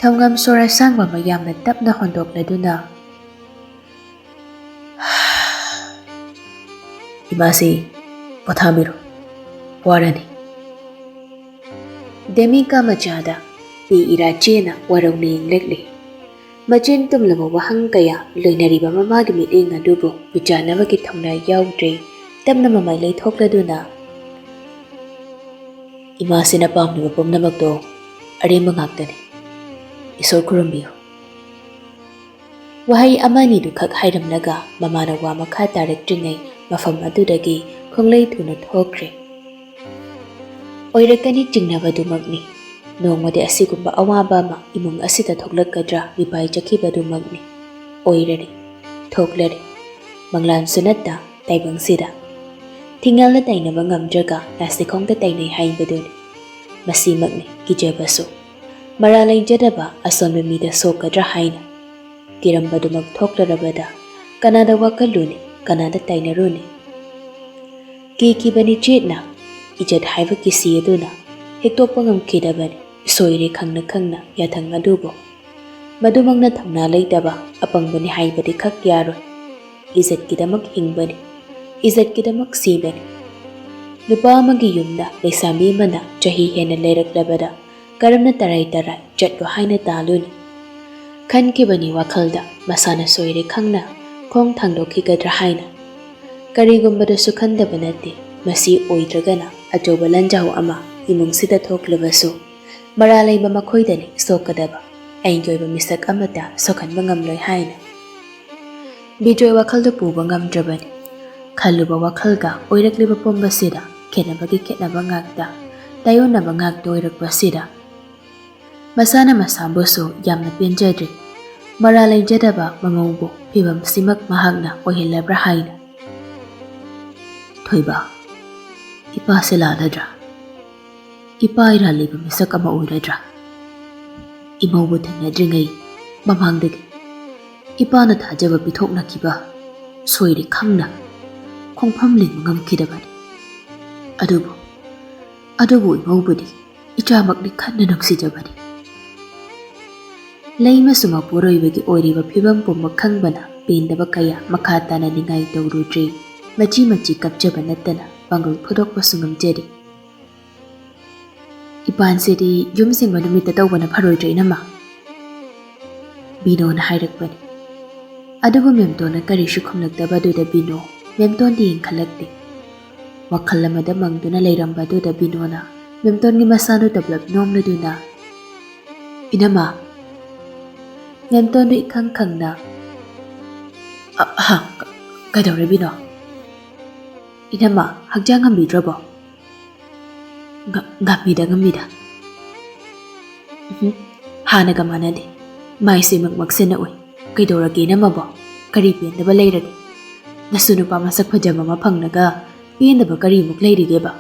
ꯊꯧꯉꯝ ꯁꯣꯔ ꯑꯁꯥꯡꯕ ꯑꯃ ꯌꯥꯝꯅ ꯇꯞꯅ ꯍꯣꯟꯗꯣꯛꯂꯗꯨꯅ, "ꯏꯃꯥꯁꯤ ꯄꯣꯊꯥꯕꯤꯔꯣ, ꯋꯥꯔꯅꯤ꯫" ꯗꯦꯃꯤꯀꯥ ꯃꯆꯥꯗ ꯄꯤ ꯏꯔꯥꯆꯦꯅ ꯋꯥꯔꯧꯅ ꯌꯦꯡꯂꯛꯂꯤ꯫ ꯃꯆꯤꯟ ꯇꯨꯝꯂꯕ ꯋꯥꯍꯪ ꯀꯌꯥ ꯂꯣꯏꯅꯔꯤꯕ ꯃꯃꯥꯒꯤ ꯃꯤꯠꯌꯦꯡ ꯑꯗꯨꯕꯨ ꯃꯤꯆꯥꯟꯅꯕꯒꯤ ꯊꯧꯅꯥ ꯌꯥꯎꯗ꯭ꯔꯦ꯫ ꯇꯞꯅ ꯃꯃꯥꯏ ꯂꯩꯊꯣꯛꯂꯗꯨꯅ, "ꯏꯃꯥꯁꯤꯅ ꯄꯥꯝꯂꯤꯕ ꯄꯨꯝꯅꯃꯛꯇꯣ ꯑꯔꯦꯝꯕ ꯉꯥꯛꯇꯅꯤ꯫ ꯏꯁꯣꯔ ꯈꯨꯔꯨꯝꯕꯤꯌꯨ꯫" ꯋꯥꯍꯩ ꯑꯃꯅꯤꯗꯨꯈꯛ ꯍꯥꯏꯔꯝꯂꯒ ꯃꯃꯥꯅ ꯋꯥ ꯃꯈꯥ ꯇꯥꯔꯛꯇ꯭ꯔꯤꯉꯩ ꯃꯐꯝ ꯑꯗꯨꯗꯒꯤ ꯈꯣꯡꯂꯩ ꯊꯨꯅ ꯊꯣꯛꯈ꯭ꯔꯦ꯫ ꯑꯣꯏꯔꯛꯀꯅꯤ ꯆꯤꯡꯅꯕꯗꯨꯃꯛꯅꯤ꯫ ꯅꯣꯡꯃꯗꯤ ꯑꯁꯤꯒꯨꯝꯕ ꯑꯋꯥꯕ ꯑꯃ ꯏꯃꯨꯡ ꯑꯁꯤꯗ ꯊꯣꯛꯂꯛꯀꯗ꯭ꯔꯥ ꯃꯤꯄꯥꯏ ꯆꯠꯈꯤꯕꯗꯨꯃꯛꯅꯤ꯫ ꯑꯣꯏꯔꯔꯦ꯫ ꯊꯣꯛꯂꯔꯦ꯫ ꯃꯪꯂꯥꯟꯁꯨ ꯅꯠꯇ ꯇꯥꯏꯕꯪꯁꯤꯗ꯫ ꯊꯤꯡꯉꯦꯜꯅ ꯇꯥꯏꯅꯕ ꯉꯝꯗ꯭ꯔꯒ ꯂꯥꯁꯤꯈꯣꯡꯗ ꯇꯥꯏꯅꯩ ꯍꯥꯏꯕꯗꯨꯅꯤ꯫ ꯃꯁꯤꯃꯛꯅꯤ ꯀꯤꯖꯕꯁꯨ꯫ ꯃꯔꯥ ꯂꯩꯖꯗꯕ ꯑꯁꯣꯟꯕ ꯃꯤꯗ ꯁꯣꯛꯀꯗ꯭ꯔꯥ ꯍꯥꯏꯅ꯫ ꯀꯤꯔꯝꯕꯗꯨꯃꯛ ꯊꯣꯛꯂꯔꯕꯗ ꯀꯅꯥꯗ ꯋꯥꯀꯜꯂꯨꯅꯤ, ꯀꯅꯥꯗ ꯇꯥꯏꯅꯔꯨꯅꯤ? ꯀꯤꯈꯤꯕꯅꯤ ꯆꯦꯠꯅ, ꯏꯖꯠ ꯍꯥꯏꯕ ꯀꯤꯁꯤ ꯑꯗꯨꯅ ꯍꯦꯛꯇꯣꯛꯄ ꯉꯝꯈꯤꯗꯕꯅꯤ꯫ ꯁꯣꯏꯔꯦ ꯈꯪꯅ ꯈꯪꯅ ꯌꯥꯊꯪ ꯑꯗꯨꯕꯨ꯫ ꯃꯗꯨꯃꯛꯅ ꯊꯧꯅꯥ ꯂꯩꯇꯕ ꯑꯄꯪꯕꯅꯤ ꯍꯥꯏꯕꯗꯤ ꯈꯛ ꯌꯥꯔꯣꯏ꯫ ꯏꯖꯠꯀꯤꯗꯃꯛ ꯍꯤꯡꯕꯅꯤ, ꯏꯖꯠꯀꯤꯗꯃꯛ ꯁꯤꯕꯅꯤ꯫ ꯅꯨꯄꯥ ꯑꯃꯒꯤ ꯌꯨꯝꯗ ꯂꯩꯁꯥꯕꯤ ꯑꯃꯅ ꯆꯍꯤ ꯍꯦꯟꯅ ꯂꯩꯔꯛꯂꯕꯗ ꯀꯔꯝꯅ ꯇꯔꯥꯏ ꯇꯔꯥꯏ ꯆꯠꯂꯣ ꯍꯥꯏꯅ ꯇꯥꯜꯂꯨꯅꯤ? ꯈꯟꯈꯤꯕꯅꯤ ꯋꯥꯈꯜꯗ, ꯃꯁꯥꯅ ꯁꯣꯏꯔꯦ ꯈꯪꯅ ꯈꯣꯡ ꯊꯥꯡꯗꯣꯛꯈꯤꯒꯗ꯭ꯔꯥ ꯍꯥꯏꯅ꯫ ꯀꯔꯤꯒꯨꯝꯕꯗꯁꯨ ꯈꯟꯗꯕ ꯅꯠꯇꯦ, ꯃꯁꯤ ꯑꯣꯏꯗ꯭ꯔꯒꯅ ꯑꯆꯧꯕ ꯂꯥꯟꯖꯥꯎ ꯑꯃ ꯏꯃꯨꯡꯁꯤꯗ ꯊꯣꯛꯂꯕꯁꯨ꯫ ꯃꯔꯥꯜ ꯂꯩꯕ ꯃꯈꯣꯏꯗꯅꯤ ꯁꯣꯛꯀꯗꯕ, ꯑꯩꯒꯤ ꯑꯣꯏꯕ ꯃꯤꯁꯛ ꯑꯃꯠꯇ ꯁꯣꯛꯍꯟꯕ ꯉꯝꯂꯣꯏ ꯍꯥꯏꯅ꯫ ꯕꯤꯖꯣꯏ ꯋꯥꯈꯜꯗꯨ ꯄꯨꯕ ꯉꯝꯗ꯭ꯔꯕꯅꯤ꯫ ꯈꯜꯂꯨꯕ ꯋꯥꯈꯜꯒ ꯑꯣꯏꯔꯛꯂꯤꯕ ꯄꯨꯝꯕꯁꯤꯗ ꯈꯦꯠꯅꯕꯒꯤ ꯈꯦꯠꯅꯕ ꯉꯥꯛꯇ, ꯇꯥꯏꯑꯣꯟꯅꯕ ꯉꯥꯛꯇ ꯑꯣꯏꯔꯛꯄꯁꯤꯗ ꯃꯁꯥꯅ ꯃꯁꯥꯕꯨꯁꯨ ꯌꯥꯝꯅ ꯄꯦꯟꯖꯗ꯭ꯔꯦ꯫ ꯃꯔꯥꯜ ꯂꯩꯖꯗꯕ ꯃꯃꯧꯕꯨ ꯐꯤꯕꯝꯁꯤꯃꯛ ꯃꯍꯥꯛꯅ ꯑꯣꯏꯍꯜꯂꯕ꯭ꯔꯥ ꯍꯥꯏꯅ꯫ ꯊꯣꯏꯕ, ꯏꯄꯥꯁꯦ ꯂꯥꯜꯂꯗ꯭ꯔꯥ? ꯏꯄꯥ ꯏꯔꯥꯜ ꯂꯩꯕ ꯃꯤꯁꯛ ꯑꯃ ꯑꯣꯏꯔꯗ꯭ꯔꯥ? ꯏꯃꯧꯕꯨ ꯊꯦꯡꯅꯗ꯭ꯔꯤꯉꯩ ꯃꯃꯥꯡꯗꯒꯤ ꯏꯄꯥꯅ ꯊꯥꯖꯕ ꯄꯤꯊꯣꯛꯅꯈꯤꯕ ꯁꯣꯏꯔꯦ ꯈꯪꯅ ꯈꯣꯡꯐꯝ ꯂꯤꯡꯕ ꯉꯝꯈꯤꯗꯕꯅꯤ꯫ ꯑꯗꯨꯕꯨ, ꯑꯗꯨꯕꯨ ꯏꯃꯧꯕꯨꯗꯤ ꯏꯆꯥꯃꯛꯅꯤ ꯈꯟꯅ ꯅꯨꯡꯁꯤꯖꯕꯅꯤ꯫ ꯂꯩꯃꯁꯨ ꯃꯄꯨꯔꯣꯏꯕꯒꯤ ꯑꯣꯏꯔꯤꯕ ꯐꯤꯕꯝ ꯄꯨꯝꯕ ꯈꯪꯕꯅ ꯄꯦꯟꯗꯕ ꯀꯌꯥ ꯃꯈꯥ ꯇꯥꯅ ꯅꯤꯡꯉꯥꯏ ꯇꯧꯔꯨꯗ꯭ꯔꯦ꯫ ꯃꯆꯤ ꯃꯆꯤ ꯀꯞꯆꯕ ꯅꯠꯇꯅ ꯄꯥꯡꯒꯜ ꯐꯨꯗꯣꯛꯄꯁꯨ ꯉꯝꯖꯗꯦ꯫ "ꯏꯄꯥꯟꯁꯤꯗꯤ ꯌꯨꯝ ꯁꯦꯡꯕ ꯅꯨꯃꯤꯠꯇ ꯇꯧꯕꯅ ꯐꯔꯣꯏꯗ꯭ꯔꯣ, ꯏꯅꯝꯃ?" ꯕꯤꯅꯣꯅ ꯍꯥꯏꯔꯛꯄꯅꯤ꯫ ꯑꯗꯨꯕꯨ ꯃꯦꯝꯇꯣꯟꯅ ꯀꯔꯤꯁꯨ ꯈꯨꯝꯂꯛꯇꯕ ꯑꯗꯨꯗ ꯕꯤꯅꯣ ꯃꯦꯝꯇꯣꯟꯗꯤ ꯌꯦꯡꯈꯠꯂꯛꯇꯦ꯫ ꯋꯥꯈꯜ ꯑꯃꯗ ꯃꯪꯗꯨꯅ ꯂꯩꯔꯝꯕ ꯑꯗꯨꯗ ꯕꯤꯅꯣꯅ ꯃꯦꯝꯇꯣꯟꯒꯤ ꯃꯁꯥꯗꯨ ꯇꯞꯂꯞ ꯅꯣꯝꯂꯗꯨꯅ, "ꯏꯅꯝꯃ!" ꯃꯦꯝꯇꯣꯟꯗꯨ ꯏꯈꯪ ꯈꯪꯅ, "ꯑ, ꯍ, ꯀ-, ꯀꯩꯗꯧꯔꯦ ꯕꯤꯅꯣ?" "ꯏꯅꯝꯃ, ꯍꯛꯆꯥꯡ ꯉꯝꯕꯤꯗ꯭ꯔꯕꯣ?" "ꯉ-, ꯉꯝꯃꯤꯗ, ꯉꯝꯃꯤꯗ꯫ ꯎꯝꯍꯨꯝ, ꯍꯥꯟꯅꯒ ꯃꯥꯟꯅꯗꯦ꯫ ꯃꯥꯏꯁꯦ ꯃꯛ ꯃꯛꯁꯟꯅ ꯎꯏ꯫ ꯀꯩꯗꯧꯔꯒꯦ ꯏꯅꯝꯃꯕꯣ? ꯀꯔꯤ ꯄꯦꯟꯗꯕ ꯂꯩꯔꯒꯦ? ꯅꯁꯨ ꯅꯨꯄꯥ ꯃꯁꯛ ꯐꯖꯕ ꯑꯃ ꯐꯪꯂꯒ ꯄꯦꯟꯗꯕ ꯀꯔꯤꯃꯨꯛ ꯂꯩꯔꯤꯒꯦꯕ?"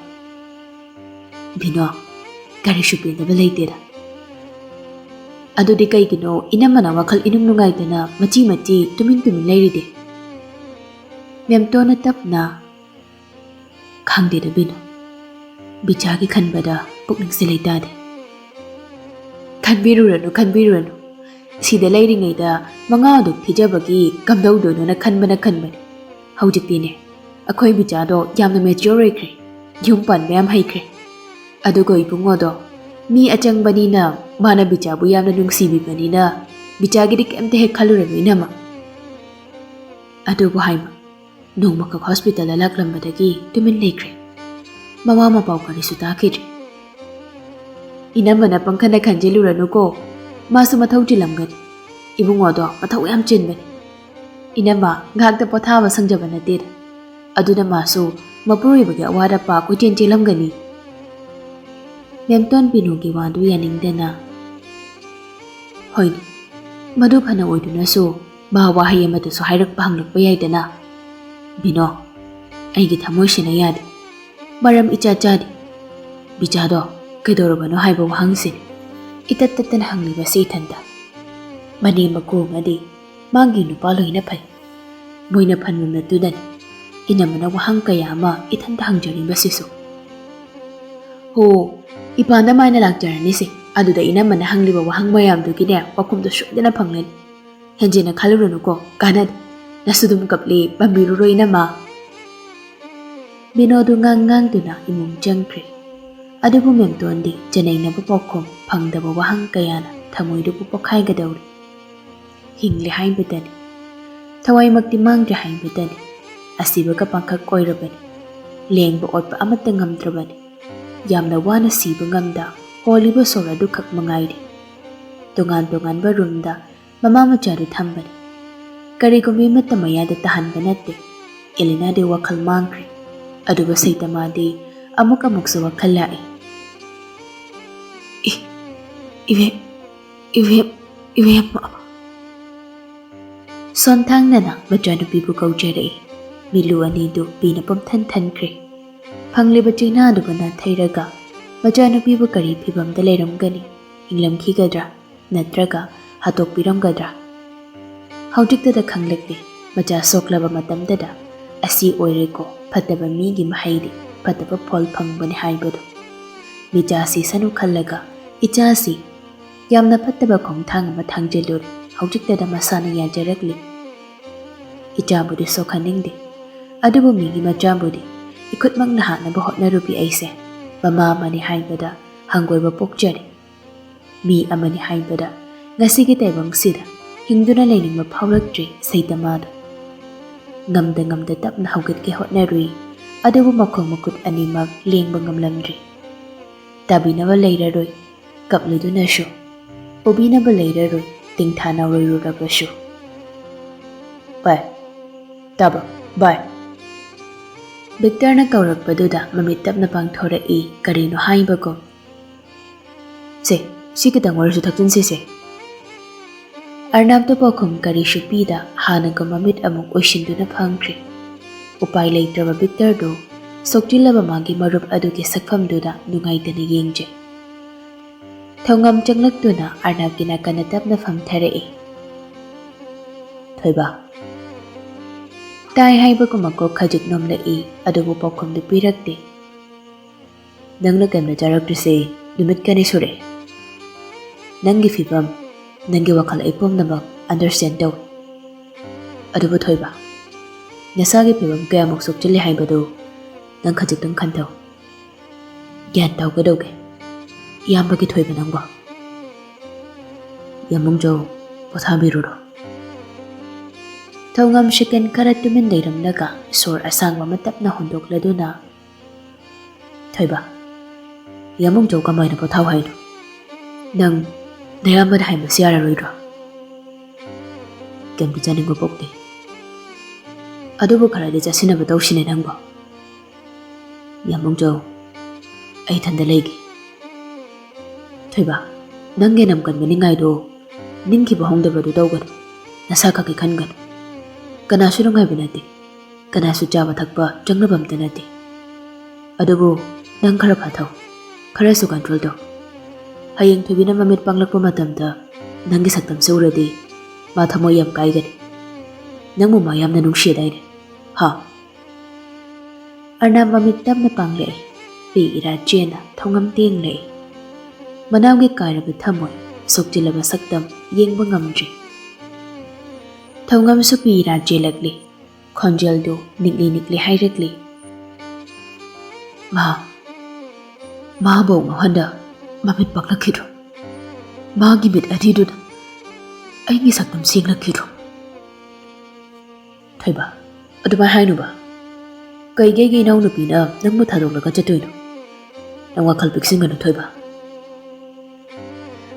"ꯕꯤꯅꯣ, ꯀꯔꯤꯁꯨ ꯄꯦꯟꯗꯕ ꯂꯩꯇꯦꯗ꯫ ꯑꯗꯨꯗꯤ ꯀꯩꯒꯤꯅꯣ ꯏꯅꯝꯃꯅ ꯋꯥꯈꯜ ꯏꯅꯨꯡ ꯅꯨꯡꯉꯥꯏꯇꯅ ꯃꯆꯤ ꯃꯆꯤ ꯇꯨꯃꯤꯟ ꯇꯨꯃꯤꯟ ꯂꯩꯔꯤꯗꯤ?" ꯃꯦꯝꯇꯣꯟꯅ ꯇꯞꯅ, "ꯈꯪꯗꯦꯗ ꯕꯤꯅꯣ, ꯕꯤꯆꯥꯒꯤ ꯈꯟꯕꯗ ꯄꯨꯛꯅꯤꯡꯁꯦ ꯂꯩꯇꯥꯗꯦ꯫" "ꯈꯟꯕꯤꯔꯨꯔꯅꯨ, ꯈꯟꯕꯤꯔꯨꯔꯅꯨ꯫ ꯁꯤꯗ ꯂꯩꯔꯤꯉꯩꯗ ꯃꯉꯥ ꯑꯗꯨ ꯊꯤꯖꯕꯒꯤ ꯀꯝꯗꯧꯗꯣꯏꯅꯣꯅ ꯈꯟꯕꯅ ꯈꯟꯕꯅꯤ꯫ ꯍꯧꯖꯤꯛꯇꯤꯅꯦ, ꯑꯩꯈꯣꯏ ꯕꯤꯆꯥꯗꯣ ꯌꯥꯝꯅ mature ꯑꯣꯏꯈ꯭ꯔꯦ, ꯌꯨꯝ ꯄꯥꯟꯕ ꯌꯥꯝ ꯍꯩꯈ꯭ꯔꯦ꯫ ꯑꯗꯨꯒ ꯏꯕꯨꯡꯉꯣꯗꯣ ꯃꯤ ꯑꯆꯪꯕꯅꯤꯅ, ꯃꯥꯅ ꯕꯤꯆꯥꯕꯨ ꯌꯥꯝꯅ ꯅꯨꯡꯁꯤꯕꯤꯕꯅꯤꯅ, ꯕꯤꯆꯥꯒꯤꯗꯤ ꯀꯩꯝꯇ ꯍꯦꯛ ꯈꯜꯂꯨꯔꯅꯨ ꯏꯅꯝꯃ꯫" ꯑꯗꯨꯕꯨ ꯍꯥꯏꯃ, ꯅꯣꯡꯃꯈꯛ ꯍꯣꯁꯄꯤꯇꯥꯜꯗ ꯂꯥꯛꯂꯝꯕꯗꯒꯤ ꯇꯨꯃꯤꯟ ꯂꯩꯈ꯭ꯔꯦ꯫ ꯃꯋꯥ ꯃꯄꯥꯎ ꯀꯔꯤꯁꯨ ꯇꯥꯈꯤꯗ꯭ꯔꯦ꯫ "ꯏꯅꯝꯃꯅ ꯄꯪꯈꯟꯗ ꯈꯟꯖꯤꯜꯂꯨꯔꯅꯨꯀꯣ, ꯃꯥꯁꯨ ꯃꯊꯧ ꯆꯤꯜꯂꯝꯒꯅꯤ꯫ ꯏꯕꯨꯡꯉꯣꯗꯣ ꯃꯊꯧ ꯌꯥꯝ ꯆꯤꯟꯕꯅꯤ꯫ ꯏꯅꯝꯃ ꯉꯥꯏꯍꯥꯛꯇ ꯄꯣꯊꯥꯕ ꯁꯪꯖꯕ ꯅꯠꯇꯦꯗ꯫ ꯑꯗꯨꯅ ꯃꯥꯁꯨ ꯃꯄꯨꯔꯣꯏꯕꯒꯤ ꯑꯋꯥꯠ ꯑꯄꯥ ꯀꯣꯏꯆꯦꯟ ꯆꯦꯜꯂꯝꯒꯅꯤ꯫" ꯃꯦꯝꯇꯣꯟ ꯕꯤꯅꯨꯒꯤ ꯋꯥꯗꯨ ꯌꯥꯅꯤꯡꯗꯅ, "ꯍꯣꯏꯅꯦ, ꯃꯗꯨ ꯐꯅ ꯑꯣꯏꯗꯨꯅꯁꯨ ꯃꯥ ꯋꯥꯍꯩ ꯑꯃꯗꯁꯨ ꯍꯥꯏꯔꯛꯄ ꯍꯪꯂꯛꯄ ꯌꯥꯏꯗꯅ꯫ ꯕꯤꯅꯣ, ꯑꯩꯒꯤ ꯊꯃꯣꯏꯁꯤꯅ ꯌꯥꯗꯦ꯫ ꯃꯔꯝ ꯏꯆꯥ ꯆꯥꯗꯦ꯫ ꯕꯤꯆꯥꯗꯣ ꯀꯩꯗꯧꯔꯕꯅꯣ ꯍꯥꯏꯕ ꯋꯥꯍꯪꯁꯤꯅꯤ ꯏꯇꯠ ꯇꯠꯇꯅ ꯍꯪꯂꯤꯕꯁꯤ ꯏꯊꯟꯇ꯫ ꯃꯅꯦꯝ ꯃꯀꯨ ꯑꯃꯗꯤ ꯃꯥꯒꯤ ꯅꯨꯄꯥ ꯂꯣꯏꯅ ꯐꯩ꯫ ꯃꯣꯏꯅ ꯐꯟꯕ ꯅꯠꯇꯨꯗꯅꯤ ꯏꯅꯝꯃꯅ ꯋꯥꯍꯪ ꯀꯌꯥ ꯑꯃ ꯏꯊꯟꯇ ꯍꯪꯖꯔꯤꯕꯁꯤꯁꯨ꯫ ꯍꯣ, ꯏꯄꯥꯟꯗ ꯃꯥꯏꯅ ꯂꯥꯛꯆꯔꯅꯤꯁꯦ꯫ ꯑꯗꯨꯗ ꯏꯅꯝꯃꯅ ꯍꯪꯂꯤꯕ ꯋꯥꯍꯪ ꯃꯌꯥꯝꯗꯨꯒꯤꯅꯦ ꯄꯥꯎꯈꯨꯝꯗꯣ ꯁꯣꯏꯗꯅ ꯐꯪꯂꯅꯤ꯫ ꯍꯦꯟꯖꯤꯟꯅ ꯈꯜꯂꯨꯔꯅꯨꯀꯣ, ꯀꯥꯟꯅꯗꯦ꯫ ꯅꯁꯨ ꯑꯗꯨꯝ ꯀꯞꯂꯤ, ꯄꯥꯝꯕꯤꯔꯨꯔꯣ ꯏꯅꯝꯃ꯫" ꯕꯤꯅꯣꯗꯨ ꯉꯥꯡ ꯉꯥꯡꯗꯨꯅ ꯏꯃꯨꯡ ꯆꯪꯈ꯭ꯔꯦ꯫ ꯑꯗꯨꯕꯨ ꯃꯦꯝꯇꯣꯟꯗꯤ ꯆꯅꯩꯅꯕ ꯄꯥꯎꯈꯨꯝ ꯐꯪꯗꯕ ꯋꯥꯍꯪ ꯀꯌꯥꯅ ꯊꯃꯣꯏꯗꯨꯕꯨ ꯄꯣꯛꯈꯥꯏꯒꯗꯧꯔꯤ꯫ ꯍꯤꯡꯂꯤ ꯍꯥꯏꯕꯗꯅꯤ, ꯊꯋꯥꯏꯃꯛꯇꯤ ꯃꯥꯡꯗ꯭ꯔꯦ ꯍꯥꯏꯕꯗꯅꯤ, ꯑꯁꯤꯕꯒ ꯄꯥꯡꯈꯛ ꯑꯣꯏꯔꯕꯅꯤ꯫ ꯂꯦꯡꯕ ꯑꯣꯠꯄ ꯑꯃꯠꯇ ꯉꯝꯗ꯭ꯔꯕꯅꯤ꯫ ꯌꯥꯝꯅ ꯋꯥꯅ ꯁꯤꯕ ꯉꯝꯗ ꯍꯣꯜꯂꯤꯕ ꯁꯣꯔ ꯑꯗꯨꯈꯛ ꯃꯉꯥꯏꯔꯦ꯫ ꯇꯣꯉꯥꯟ ꯇꯣꯉꯥꯟꯕ ꯔꯨꯝꯗ ꯃꯃꯥ ꯃꯆꯥꯗꯨ ꯊꯝꯕꯅꯤ꯫ ꯀꯔꯤꯒꯨꯝꯕ ꯑꯃꯠꯇ ꯃꯌꯥꯗ ꯇꯥꯍꯟꯕ ꯅꯠꯇꯦ꯫ ꯑꯦꯂꯤꯅꯥꯗꯤ ꯋꯥꯈꯜ ꯃꯥꯡꯈ꯭ꯔꯦ꯫ ꯑꯗꯨꯒ ꯁꯩꯇꯃꯥꯗꯤ ꯑꯃꯨꯛ ꯑꯃꯨꯛꯁꯨ ꯋꯥꯈꯜ ꯂꯥꯛꯏ꯫ "ꯏ-, ꯏꯕꯦꯝ, ꯏꯕꯦꯝ, ꯏꯕꯦꯝꯃ꯫" ꯁꯣꯟꯊꯥꯡꯅꯅ ꯃꯆꯥꯅꯨꯄꯤꯕꯨ ꯀꯧꯖꯔꯛꯏ꯫ ꯃꯤꯠꯂꯨ ꯑꯅꯤꯗꯨ ꯄꯤꯅ ꯄꯨꯝꯊꯟ ꯊꯟꯈ꯭ꯔꯦ꯫ ꯐꯪꯂꯤꯕ ꯆꯩꯅꯥꯗꯨꯕꯨ ꯅꯥꯊꯩꯔꯒ ꯃꯆꯥꯅꯨꯄꯤꯕꯨ ꯀꯔꯤ ꯐꯤꯚꯝꯗ ꯂꯩꯔꯝꯒꯅꯤ? ꯏꯪꯂꯝꯈꯤꯒꯗ꯭ꯔꯥ? ꯅꯠꯇ꯭ꯔꯒ ꯍꯥꯠꯇꯣꯛꯄꯤꯔꯝꯒꯗ꯭ꯔꯥ? ꯍꯧꯖꯤꯛꯇꯗ ꯈꯪꯂꯛꯂꯤ, ꯃꯆꯥ ꯁꯣꯛꯂꯕ ꯃꯇꯝꯗꯗ ꯑꯁꯤ ꯑꯣꯏꯔꯦꯀꯣ ꯐꯠꯇꯕ ꯃꯤꯒꯤ ꯃꯍꯩꯗꯤ ꯐꯠꯇꯕ ꯐꯣꯜ ꯐꯪꯕꯅꯤ ꯍꯥꯏꯕꯗꯨ꯫ ꯃꯤꯆꯥꯁꯤ ꯁꯅꯨ ꯈꯜꯂꯒ ꯏꯆꯥꯁꯤ ꯌꯥꯝꯅ ꯐꯠꯇꯕ ꯈꯣꯡꯊꯥꯡ ꯑꯃ ꯊꯥꯡꯖꯤꯜꯂꯨꯔꯦ꯫ ꯍꯧꯖꯤꯛꯇꯗ ꯃꯁꯥꯅ ꯌꯥꯖꯔꯛꯂꯤ꯫ ꯏꯆꯥꯕꯨꯗꯤ ꯁꯣꯛꯍꯟꯅꯤꯡꯗꯦ, ꯑꯗꯨꯕꯨ ꯃꯤꯒꯤ ꯃꯆꯥꯕꯨꯗꯤ ꯏꯈꯨꯠꯃꯛꯅ ꯍꯥꯠꯅꯕ ꯍꯣꯠꯅꯔꯨꯕꯤ ꯑꯩꯁꯦ꯫ ꯃꯃꯥ ꯑꯃꯅꯤ ꯍꯥꯏꯕꯗ ꯍꯪꯒꯣꯏꯕ ꯄꯣꯛꯆꯔꯦ꯫ ꯃꯤ ꯑꯃꯅꯤ ꯍꯥꯏꯕꯗ ꯉꯁꯤꯒꯤ ꯇꯥꯏꯕꯪꯁꯤꯗ ꯍꯤꯡꯗꯨꯅ ꯂꯩꯅꯤꯡꯕ ꯐꯥꯎꯔꯛꯇ꯭ꯔꯦ ꯁꯩꯇꯃꯥꯗꯣ꯫ ꯉꯝꯗ ꯉꯝꯗ ꯇꯞꯅ ꯍꯧꯒꯠꯀꯦ ꯍꯣꯠꯅꯔꯨꯏ, ꯑꯗꯨꯕꯨ ꯃꯈꯣꯡ ꯃꯈꯨꯠ ꯑꯅꯤꯃꯛ ꯂꯦꯡꯕ ꯉꯝꯂꯝꯗ꯭ꯔꯦ꯫ ꯇꯥꯕꯤꯅꯕ ꯂꯩꯔꯔꯣꯏ꯫ ꯀꯞꯂꯨꯗꯨꯅꯁꯨ ꯎꯕꯤꯅꯕ ꯂꯩꯔꯔꯣꯏ, ꯇꯤꯡꯊꯥ ꯅꯥꯎꯔꯣꯏꯔꯨꯔꯕꯁꯨ꯫ "ꯚꯥꯏ, ꯇꯥꯕ꯭ꯔꯣ? ꯚꯥꯏ!" ꯚꯤꯛꯇꯔꯅ ꯀꯧꯔꯛꯄꯗꯨꯗ ꯃꯃꯤꯠ ꯇꯞꯅ ꯄꯥꯡꯊꯣꯔꯛꯏ, ꯀꯔꯤꯅꯣ ꯍꯥꯏꯕꯒꯨꯝ꯫ "ꯁꯦ, ꯁꯤ ꯈꯤꯇꯪ ꯑꯣꯏꯔꯁꯨ ꯊꯛꯆꯤꯟꯁꯤꯁꯦ꯫" ꯑꯔꯅꯥꯞꯇ ꯄꯥꯎꯈꯨꯝ ꯀꯔꯤꯁꯨ ꯄꯤꯗ ꯍꯥꯟꯅꯒꯨꯝ ꯃꯃꯤꯠ ꯑꯃꯨꯛ ꯎꯏꯁꯤꯟꯗꯨꯅ ꯐꯝꯈ꯭ꯔꯦ꯫ ꯎꯄꯥꯏ ꯂꯩꯇ꯭ꯔꯕ ꯚꯤꯛꯇꯔꯗꯨ ꯁꯣꯛꯆꯤꯜꯂꯕ ꯃꯥꯒꯤ ꯃꯔꯨꯞ ꯑꯗꯨꯒꯤ ꯁꯛꯐꯝꯗꯨꯗ ꯅꯨꯡꯉꯥꯏꯇꯅ ꯌꯦꯡꯖꯩ꯫ ꯊꯧꯉꯝ ꯆꯪꯂꯛꯇꯨꯅ ꯑꯔꯅꯥꯞꯀꯤ ꯅꯥꯀꯟꯗ ꯇꯞꯅ ꯐꯝꯊꯔꯛꯏ꯫ "ꯊꯣꯏꯕ꯫" ꯇꯥꯏ ꯍꯥꯏꯕꯒꯨꯝ ꯃꯀꯣꯛ ꯈꯖꯤꯛ ꯅꯣꯝꯂꯛꯏ, ꯑꯗꯨꯕꯨ ꯄꯥꯎꯈꯨꯝꯗꯨ ꯄꯤꯔꯛꯇꯦ꯫ "ꯅꯪꯅ ꯀꯩꯝꯇ ꯆꯥꯔꯛꯇ꯭ꯔꯤꯁꯦ ꯅꯨꯃꯤꯠ ꯀꯌꯥꯅꯤ ꯁꯨꯔꯦ꯫ ꯅꯪꯒꯤ ꯐꯤꯕꯝ, ꯅꯪꯒꯤ ꯋꯥꯈꯜ ꯑꯩ ꯄꯨꯝꯅꯃꯛ understand ꯇꯧꯏ꯫ ꯑꯗꯨꯕꯨ ꯊꯣꯏꯕ, ꯅꯁꯥꯒꯤ ꯐꯤꯕꯝ ꯀꯌꯥꯃꯨꯛ ꯁꯣꯛꯆꯤꯜꯂꯦ ꯍꯥꯏꯕꯗꯨ ꯅꯪ ꯈꯖꯤꯛꯇꯪ ꯈꯟꯊꯧ꯫ ꯒ꯭ꯌꯥꯟ ꯇꯧꯒꯗꯧꯒꯦ ꯏꯌꯥꯝꯕꯒꯤ ꯊꯣꯏꯕ ꯅꯪꯕꯣ꯫" "ꯌꯥꯝꯕꯨꯡꯖꯧ, ꯄꯣꯊꯥꯕꯤꯔꯨꯔꯣ꯫" ꯊꯧꯉꯝ ꯁꯦꯀꯦꯟ ꯈꯔ ꯇꯨꯃꯤꯟ ꯂꯩꯔꯝꯂꯒ ꯁꯣꯔ ꯑꯁꯥꯡꯕ ꯑꯃ ꯇꯞꯅ ꯍꯣꯟꯗꯣꯛꯂꯗꯨꯅ, "ꯊꯣꯏꯕ, ꯌꯥꯝꯕꯨꯡꯖꯧ ꯀꯃꯥꯏꯅ ꯄꯣꯊꯥꯎ ꯍꯥꯏꯅꯣ? ꯅꯪ ꯅꯌꯥꯝꯕꯗ ꯍꯥꯏꯕꯁꯤ ꯌꯥꯔꯔꯣꯏꯗ꯭ꯔꯣ?" "ꯀꯩꯝꯇ ꯆꯥꯅꯤꯡꯕ ꯄꯣꯛꯇꯦ꯫ ꯑꯗꯨꯕꯨ ꯈꯔꯗꯤ ꯆꯥꯁꯤꯟꯅꯕ ꯇꯧꯁꯤꯅꯦ ꯅꯪꯕꯣ꯫" "ꯌꯥꯝꯕꯨꯡꯖꯧ, ꯑꯩ ꯏꯊꯟꯗ ꯂꯩꯒꯦ꯫" "ꯊꯣꯏꯕ, ꯅꯪꯒꯤ ꯅꯝ ꯀꯟꯕ ꯅꯤꯡꯉꯥꯏꯗꯣ ꯅꯤꯡꯈꯤꯕ ꯍꯧꯗꯕꯗꯨ ꯇꯧꯒꯅꯨ꯫ ꯅꯁꯥ ꯈꯛꯀꯤ ꯈꯟꯒꯅꯨ꯫ ꯀꯅꯥꯁꯨ ꯅꯨꯡꯉꯥꯏꯕ ꯅꯠꯇꯦ꯫ ꯀꯅꯥꯁꯨ ꯆꯥꯕ ꯊꯛꯄ ꯆꯪꯅꯕ ꯑꯝꯇ ꯅꯠꯇꯦ꯫ ꯑꯗꯨꯕꯨ ꯅꯪ ꯈꯔ ꯐꯥꯊꯧ, ꯈꯔꯁꯨ control ꯇꯧ꯫ ꯍꯌꯦꯡ ꯊꯣꯏꯕꯤꯅ ꯃꯃꯤꯠ ꯄꯥꯡꯂꯛꯄ ꯃꯇꯝꯗ ꯅꯪꯒꯤ ꯁꯛꯇꯝꯁꯦ ꯎꯔꯗꯤ ꯃꯥ ꯊꯃꯣꯏ ꯌꯥꯝ ꯀꯥꯏꯒꯅꯤ꯫ ꯅꯪꯕꯨ ꯃꯥ ꯌꯥꯝꯅ ꯅꯨꯡꯁꯤꯗꯥꯏꯅꯦ? ꯍꯥ?" ꯑꯔꯅꯥꯞ ꯃꯃꯤꯠ ꯇꯞꯅ ꯄꯥꯡꯂꯛꯏ꯫ ꯄꯤ ꯏꯔꯥ ꯆꯦꯅ ꯊꯧꯉꯝ ꯇꯦꯡꯂꯛꯏ꯫ ꯃꯅꯥꯎꯒꯤ ꯀꯥꯏꯔꯕ ꯊꯃꯣꯏ, ꯁꯣꯛꯆꯤꯜꯂꯕ ꯁꯛꯇꯝ ꯌꯦꯡꯕ ꯉꯝꯗ꯭ꯔꯤ꯫ ꯊꯧꯉꯝꯁꯨ ꯄꯤ ꯏꯔꯥ ꯆꯦꯜꯂꯛꯂꯤ꯫ ꯈꯣꯟꯖꯦꯜꯗꯨ ꯅꯤꯛꯂꯤ ꯅꯤꯛꯂꯤ ꯍꯥꯏꯔꯛꯂꯤ꯫ "ꯃꯥ, ꯃꯥꯕꯨ ꯉꯥꯎꯍꯟꯗ ꯃꯃꯤꯠ ꯄꯥꯡꯂꯛꯈꯤꯗ꯭ꯔꯣ? ꯃꯥꯒꯤ ꯃꯤꯠ ꯑꯅꯤꯗꯨꯅ ꯑꯩꯒꯤ ꯁꯛꯇꯝ ꯁꯦꯡꯂꯛꯈꯤꯗ꯭ꯔꯣ?" "ꯊꯣꯏꯕ, ꯑꯗꯨꯃꯥꯏ ꯍꯥꯏꯅꯨꯕ꯫ ꯀꯩꯒꯤ ꯑꯩꯒꯤ ꯏꯅꯥꯎꯅꯨꯄꯤꯅ ꯅꯪꯕꯨ ꯊꯥꯗꯣꯛꯂꯒ ꯆꯠꯇꯣꯏꯅꯣ? ꯅꯪ ꯋꯥꯈꯜ ꯄꯤꯛꯁꯤꯟꯒꯅꯨ ꯊꯣꯏꯕ꯫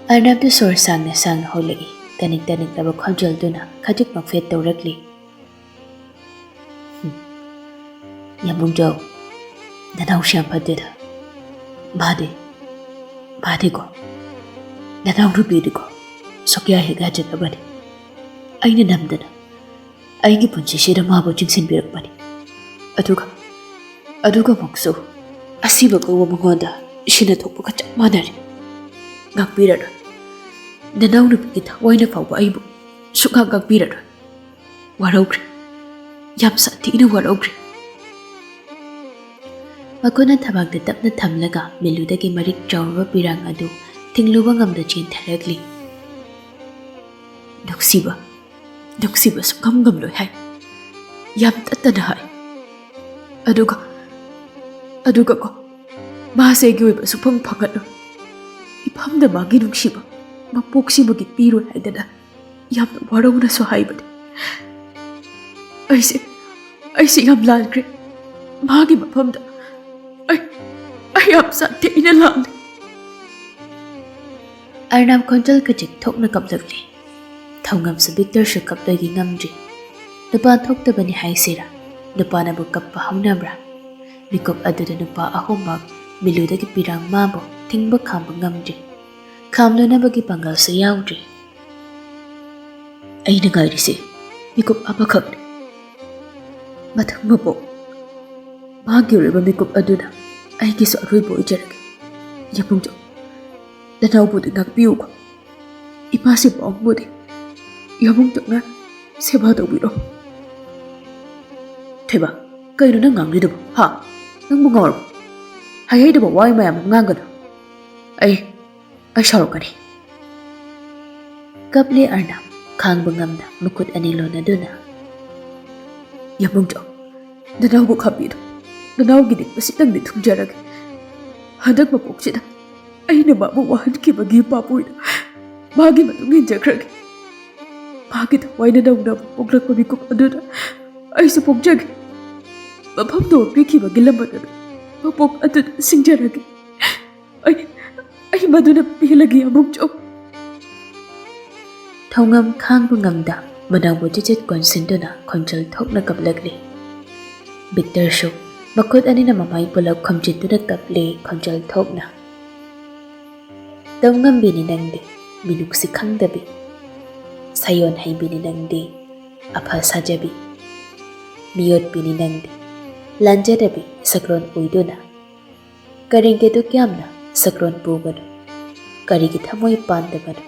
ꯑꯔꯅꯕꯗꯨ ꯁꯣꯔ ꯁꯥꯡꯅ ꯁꯥꯡꯅ ꯍꯣꯜꯂꯛꯏ꯫ ꯇꯅꯤꯛ ꯇꯅꯤꯛꯂꯕ ꯈꯣꯟꯖꯦꯜꯗꯨꯅ ꯈꯖꯤꯛ ꯅꯣꯛꯐꯦꯠ ꯇꯧꯔꯛꯂꯤ꯫ "ꯍꯨꯝ, ꯌꯥꯝꯕꯨꯡꯖꯥꯎ, ꯅꯅꯥꯎꯁꯤ ꯌꯥꯝ ꯐꯠꯇꯦꯗ꯫ ꯃꯥꯗꯤ, ꯃꯥꯗꯤꯀꯣ, ꯅꯅꯥꯎ ꯅꯨꯄꯤꯗꯤꯀꯣ, ꯁꯣꯀꯤꯌꯥ ꯍꯦꯛ ꯍꯥꯏꯖꯤꯜꯂꯕꯅꯤ꯫ ꯑꯩꯅ ꯅꯝꯗꯅ ꯑꯩꯒꯤ ꯄꯨꯟꯁꯤꯁꯤꯗ ꯃꯥꯕꯨ ꯆꯤꯡꯁꯤꯟꯕꯤꯔꯛꯄꯅꯤ꯫ ꯑꯗꯨꯒ, ꯑꯗꯨꯒ ꯑꯃꯨꯛꯁꯨ ꯑꯁꯤꯕ ꯀꯧꯕ ꯃꯉꯣꯟꯗ ꯁꯤꯅ ꯊꯣꯛꯄꯒ ꯆꯞ ꯃꯥꯟꯅꯔꯦ꯫ ꯉꯥꯛꯄꯤꯔꯔꯣꯏ꯫ ꯅꯅꯥꯎ ꯅꯨꯄꯤꯒꯤ ꯊꯋꯥꯏꯅ ꯐꯥꯎꯕ ꯑꯩꯕꯨ ꯁꯨꯛꯉꯥꯛ ꯉꯥꯛꯄꯤꯔꯔꯣꯏ꯫ ꯋꯥꯔꯧꯈ꯭ꯔꯦ꯫ ꯌꯥꯝ ꯁꯥꯊꯤꯅ ꯋꯥꯔꯧꯈ꯭ꯔꯦ꯫" ꯃꯈꯨꯠꯅ ꯊꯕꯥꯛꯇ ꯇꯞꯅ ꯊꯝꯂꯒ ꯃꯤꯂꯨꯗꯒꯤ ꯃꯔꯤꯛ ꯆꯥꯎꯔꯕ ꯄꯤꯔꯥꯡ ꯑꯗꯨ ꯊꯤꯡꯂꯨꯕ ꯉꯝꯗ ꯆꯦꯟꯊꯔꯛꯂꯤ꯫ "ꯅꯨꯡꯁꯤꯕ, ꯅꯨꯡꯁꯤꯕ ꯁꯨꯛꯉꯝ ꯉꯝꯂꯣꯏ ꯍꯥꯏ꯫ ꯌꯥꯝ ꯇꯠꯇꯅ ꯍꯥꯏ꯫ ꯑꯗꯨꯒ, ꯑꯗꯨꯒꯀꯣ, ꯃꯥꯁꯦ ꯑꯩꯒꯤ ꯑꯣꯏꯕ ꯁꯨꯛꯐꯪ ꯐꯪꯍꯜꯂꯣꯏ꯫ ꯏꯐꯝꯗ ꯃꯥꯒꯤ ꯅꯨꯡꯁꯤꯕ ꯃꯄꯣꯛꯁꯤꯃꯒꯤ ꯄꯤꯔꯣꯏ ꯍꯥꯏꯗꯅ ꯌꯥꯝꯅ ꯋꯥꯔꯧꯅꯁꯨ ꯍꯥꯏꯕꯅꯤ꯫ ꯑꯩꯁꯦ, ꯑꯩꯁꯦ ꯌꯥꯝ ꯂꯥꯟꯈ꯭ꯔꯦ꯫ ꯃꯥꯒꯤ ꯃꯐꯝꯗ ꯑꯩ, ꯑꯩ ꯌꯥꯝ ꯁꯥꯊꯤꯅ ꯂꯥꯜꯂꯦ꯫" ꯑꯔꯅꯕ ꯈꯣꯟꯖꯦꯜ ꯈꯖꯤꯛ ꯊꯣꯛꯅ ꯀꯞꯂꯛꯂꯤ꯫ ꯊꯧꯉꯝꯁꯨ ꯕꯤꯛꯇꯔꯁꯨ ꯀꯞꯂꯣꯏꯒꯤ ꯉꯝꯗ꯭ꯔꯤ꯫ ꯅꯨꯄꯥ ꯊꯣꯛꯇꯕꯅꯤ ꯍꯥꯏꯁꯤꯔꯥ? ꯅꯨꯄꯥꯅꯕꯨ ꯀꯞꯄ ꯍꯧꯅꯕ꯭ꯔꯥ? ꯃꯤꯀꯨꯞ ꯑꯗꯨꯗ ꯅꯨꯄꯥ ꯑꯍꯨꯝꯃꯛ ꯃꯤꯂꯨꯗꯒꯤ ꯄꯤꯔꯥꯡ ꯃꯥꯕꯨ ꯊꯤꯡꯕ ꯈꯥꯝꯕ ꯉꯝꯗ꯭ꯔꯤ꯫ ꯈꯥꯝꯂꯨꯅꯕꯒꯤ ꯄꯥꯡꯒꯜꯁꯨ ꯌꯥꯎꯗ꯭ꯔꯤ꯫ ꯑꯩꯅ ꯉꯥꯏꯔꯤꯁꯦ ꯃꯤꯀꯨꯞ ꯑꯃꯈꯛꯅꯤ꯫ ꯃꯊꯪ ꯃꯄꯣꯛ ꯃꯥꯒꯤ ꯑꯣꯏꯔꯕ ꯃꯤꯀꯨꯞ ꯑꯗꯨꯅ ꯑꯩꯒꯤꯁꯨ ꯑꯔꯣꯏꯕ ꯑꯣꯏꯖꯔꯒꯦ꯫ ꯌꯥꯝꯕꯨꯡꯖꯥꯎ, ꯅꯅꯥꯎꯕꯨꯗꯤ ꯉꯥꯛꯄꯤꯌꯨꯀꯣ꯫ ꯏꯃꯥꯁꯤ ꯄꯥꯎꯕꯨꯗꯤ ꯌꯥꯝꯕꯨꯡꯖꯥꯎꯅ ꯁꯦꯕꯥ ꯇꯧꯕꯤꯔꯣ꯫ ꯊꯣꯏꯕ, ꯀꯩꯅꯣ ꯅꯪ ꯉꯥꯡꯂꯤꯗꯨꯕꯣ? ꯍꯥ? ꯅꯪꯕꯨ ꯉꯥꯎꯔꯕꯣ? ꯍꯩꯍꯩꯗꯕ ꯋꯥ ꯃꯌꯥꯝ ꯑꯃ ꯉꯥꯡꯒꯅꯨ꯫ ꯑꯩ, ꯑꯩ ꯁꯥꯎꯔꯛꯀꯅꯤ꯫ ꯀꯞꯂꯦ ꯑꯔꯅꯕ, ꯈꯥꯡꯕ ꯉꯝꯅ ꯃꯈꯨꯠ ꯑꯅꯤ ꯂꯣꯟꯅꯗꯨꯅ꯫ ꯌꯥꯝꯕꯨꯡꯖꯥꯎ, ꯅꯅꯥꯎꯕꯨ ꯈꯥꯝꯕꯤꯔꯣ꯫ ꯅꯅꯥꯎꯒꯤ ꯅꯤꯡꯕꯁꯤꯗꯪꯗꯤ ꯊꯨꯡꯖꯔꯒꯦ꯫ ꯍꯟꯗꯛ ꯃꯄꯣꯛꯁꯤꯗ ꯑꯩꯅ ꯃꯥꯕꯨ ꯋꯥꯍꯟꯈꯤꯕꯒꯤ ꯄꯥꯞ ꯑꯣꯏꯅ ꯃꯥꯒꯤ ꯃꯇꯨꯡ ꯏꯟꯖꯈ꯭ꯔꯒꯦ꯫ ꯃꯥꯒꯤ ꯊꯋꯥꯏꯅ ꯅꯧꯅ ꯑꯃꯨꯛ ꯄꯣꯛꯂꯛꯄ ꯃꯤꯀꯨꯞ ꯑꯗꯨꯗ ꯑꯩꯁꯨ ꯄꯣꯛꯆꯒꯦ꯫ ꯃꯐꯝꯗꯣ ꯄꯤꯈꯤꯕꯒꯤ ꯂꯃꯟ ꯑꯗꯨ ꯃꯄꯣꯛ ꯑꯗꯨꯗ ꯁꯤꯡꯖꯔꯒꯦ꯫ ꯑꯩ, ꯑꯩ ꯃꯗꯨꯅ ꯄꯦꯜꯂꯒꯦ ꯑꯃꯨꯛ ꯆꯨꯞ꯫ ꯊꯧꯉꯝ ꯈꯥꯡꯕ ꯉꯝꯗ ꯃꯅꯥꯎꯕꯨ ꯆꯤꯆꯤꯠ ꯀꯣꯟꯁꯤꯟꯗꯨꯅ ꯈꯣꯟꯖꯦꯜ ꯊꯣꯛꯅ ꯀꯞꯂꯛꯂꯤ꯫ ꯕꯤꯛꯇꯔꯁꯨ ꯃꯈꯨꯠ ꯑꯅꯤꯅ ꯃꯃꯥꯏ ꯄꯨꯂꯞ ꯈꯨꯝꯖꯤꯟꯗꯨꯅ ꯀꯞꯂꯤ ꯈꯣꯟꯖꯦꯜ ꯊꯣꯛꯅ꯫ ꯇꯧꯉꯝꯕꯤꯅꯤ ꯅꯪꯗꯤ, ꯃꯤꯅꯨꯡꯁꯤ ꯈꯪꯗꯕꯤ, ꯁꯥꯌꯣꯟ ꯍꯩꯕꯤꯅꯤ ꯅꯪꯗꯤ, ꯑꯐ ꯁꯥꯖꯕꯤ, ꯃꯤꯑꯣꯠꯄꯤꯅꯤ ꯅꯪꯗꯤ, ꯂꯥꯟꯖꯗꯕꯤ ꯁꯛꯂꯣꯟ ꯑꯣꯏꯗꯨꯅ꯫ ꯀꯔꯤꯒꯤ ꯑꯗꯨꯛ ꯌꯥꯝꯅ ꯁꯛꯂꯣꯟ ꯄꯨꯕꯅꯣ? ꯀꯔꯤꯒꯤ ꯊꯃꯣꯏ ꯄꯥꯟꯗꯕꯅꯣ?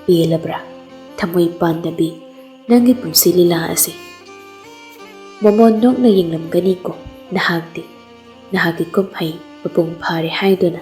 ꯄꯦꯜꯂꯕ꯭ꯔꯥ ꯊꯃꯣꯏ ꯄꯥꯟꯗꯕꯤ ꯅꯪꯒꯤ ꯄꯨꯟꯁꯤ ꯂꯤꯂꯥ ꯑꯁꯤ? ꯃꯃꯣꯟ ꯅꯣꯛꯅ ꯌꯦꯡꯂꯝꯒꯅꯤꯀꯣ ꯅꯍꯥꯛꯇꯤ, ꯅꯍꯥꯛꯀꯤ ꯀꯨꯝꯍꯩ ꯃꯄꯨꯡ ꯐꯥꯔꯦ ꯍꯥꯏꯗꯨꯅ꯫